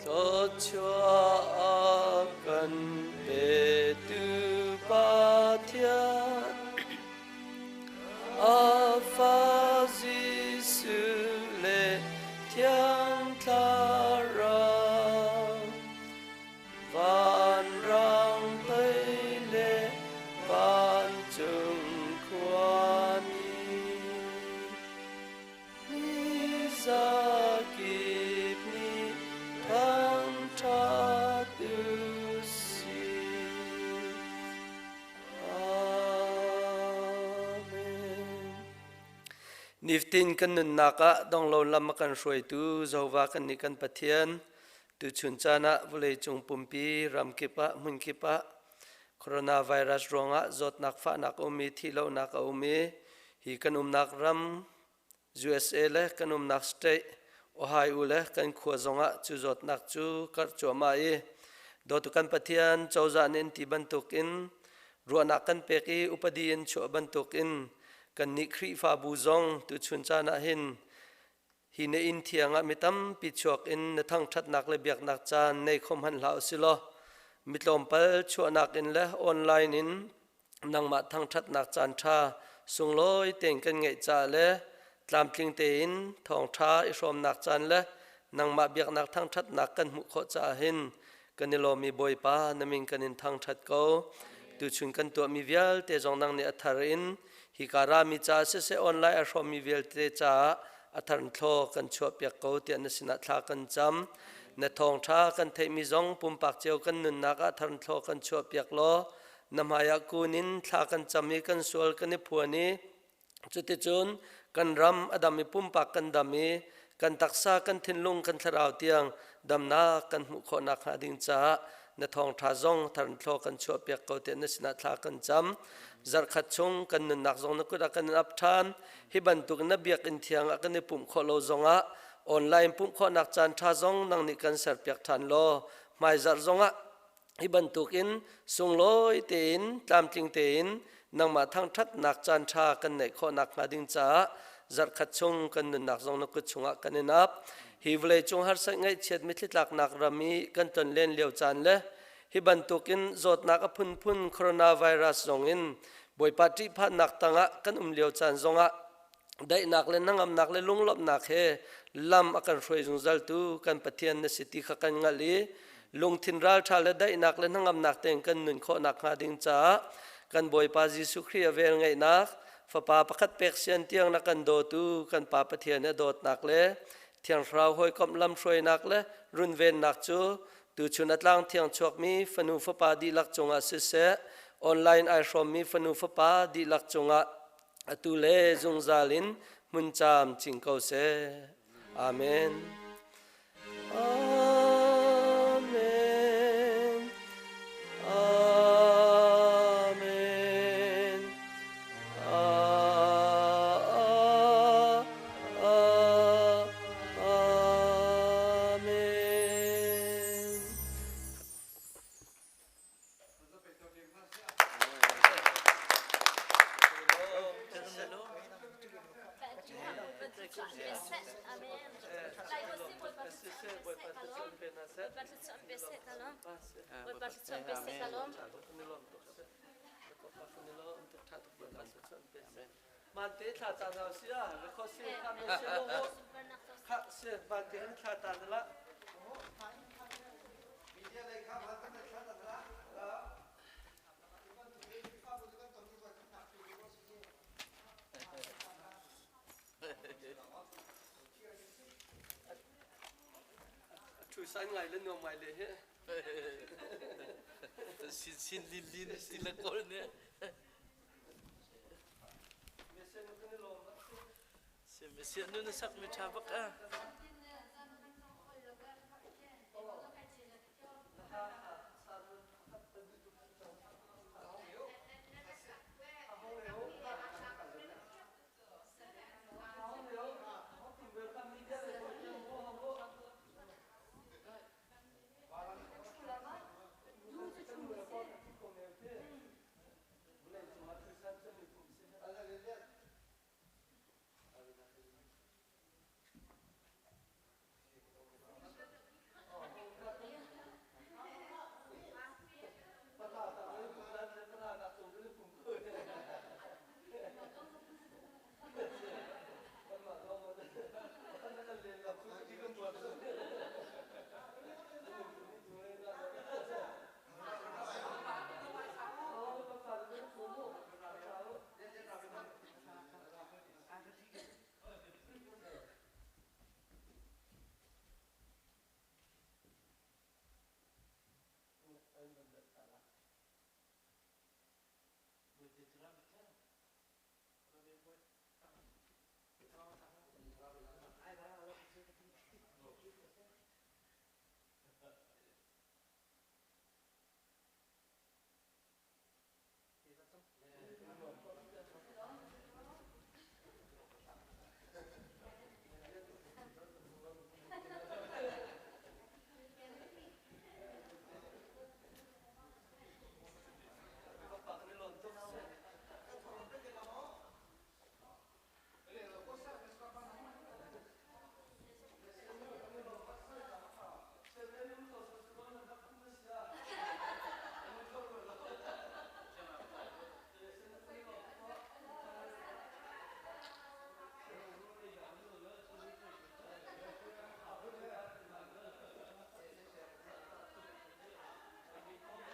Thluachuah a kan petu Pathian, a Fa Jesuh le Thiang Thlarau, vanrang tei le vancung khuami. Nizakip nih thangṭhat u sih. Amen. Niftin kan nunnak ah donglo lam a kan hruaitu Jehovah kannih kan Pathian, tuchun caan ah vawleicung pumpi ramkip ah hmunkip ah coronavirus ruangah zawtnak fahnak a um i thihlohnak a um i hi kan umnak ram USA le kan umnak state Ohio le kan khua zongah cu zawtnak cu karh cuahmah i dawtu kan Pathian cozah nih an ti bantukin ruahnak kan pek i upadi in chuah bantukin kannih Khrihfabu zong tuchun caan ah hin hi na inn thiang ah mi tampi chuak in na thangṭhatnak le biaknak caan nei kho hmanh hlah usilaw mi tlawmpal chuahnak in le online in nangmah thangṭhatnak caan ṭha sunglawi tein kan ngeih caah le tlamtling tein thawngṭha i hrawmnak caan le nangmah biaknak thangṭhatnak kan hmuh khawh caah hin kan i lawm i Bawipa na min kan in thangṭhat ko. Tuchun kan tuahmi vialte zong nang nih a thar in hika rami caah siseh online a hrawmmi vialte caah a thar thlaw kan chuahpiak ko tiah na sinah thla kan cam. Na thawngṭha kan theihmi zong pumpak cio kan nunnak ah thar thlaw kan chuahpiak law na hmaiah kun in thla kan cam i kan sual kan i phuan i cuticun kan ram a dam i pumpak kan dam i kan taksa kan thinlung kan thlarau tiang damnak kan hmuh khawh nakhnga ding caah na thawngṭha zong tharnthlaw kan chuahpiak ko tiah na sinah thla kan cam zarhkhat chung kan nunnak zong na kut ah kan in ap ṭhan hi bantuk na biakinn thiang ah kan i pumh khawh lo zongah online pumh khawhnak caan ṭha zong nang nih kan serpiak ṭhan law hmaizarh zongah Hi bantukin sunglawi tein tlamtling tein nangmah thangṭhatnak caanṭha kan neih khawh nakhnga ding caah zarhkhat chung kan nunnak zong na kut chungah kan in ap. Hi vawleicung harsat ngaihchiat mitthli tlaknak ram i kan tonlen lio caan le hi bantukin zawtnak a phunphun coronavirus zong in Bawipa ṭihphannak tangah kan um lio caan zongah daihnak le hnangamnak le lunglawmhnak he lam a kan hruai zungzaltu kan Pathian na si ti kha kan hngalh i lungthin ralṭha le daihnak le hnangamnak tein kan nun khawh nakhnga ding caah kan Bawipa Jesuh Khrih a velngeihnak Fapa pakhat pek sian tiang na kan dawtu kan Pa Pathian a dawtnak le Thiang Thlarau hawikomh lamhruainak le runvennak cu tuchun a tlang thiang chuakmi fanu fapa dihlak cungah siseh online ai hrawmmi fanu fapa dihlak cungah atu le zungzal in hmun caam cing ko seh. Amen. Amen. Amen. Amen. Mante thla ta na si a record si kha me si lo kha si mante kan thla ta na la Media lei kha man kan thla ta na la. Thu san ngai le nuam ngai le he. Sin sin lin lin ti le kol ne. Sia nu na sak mi tha bak a.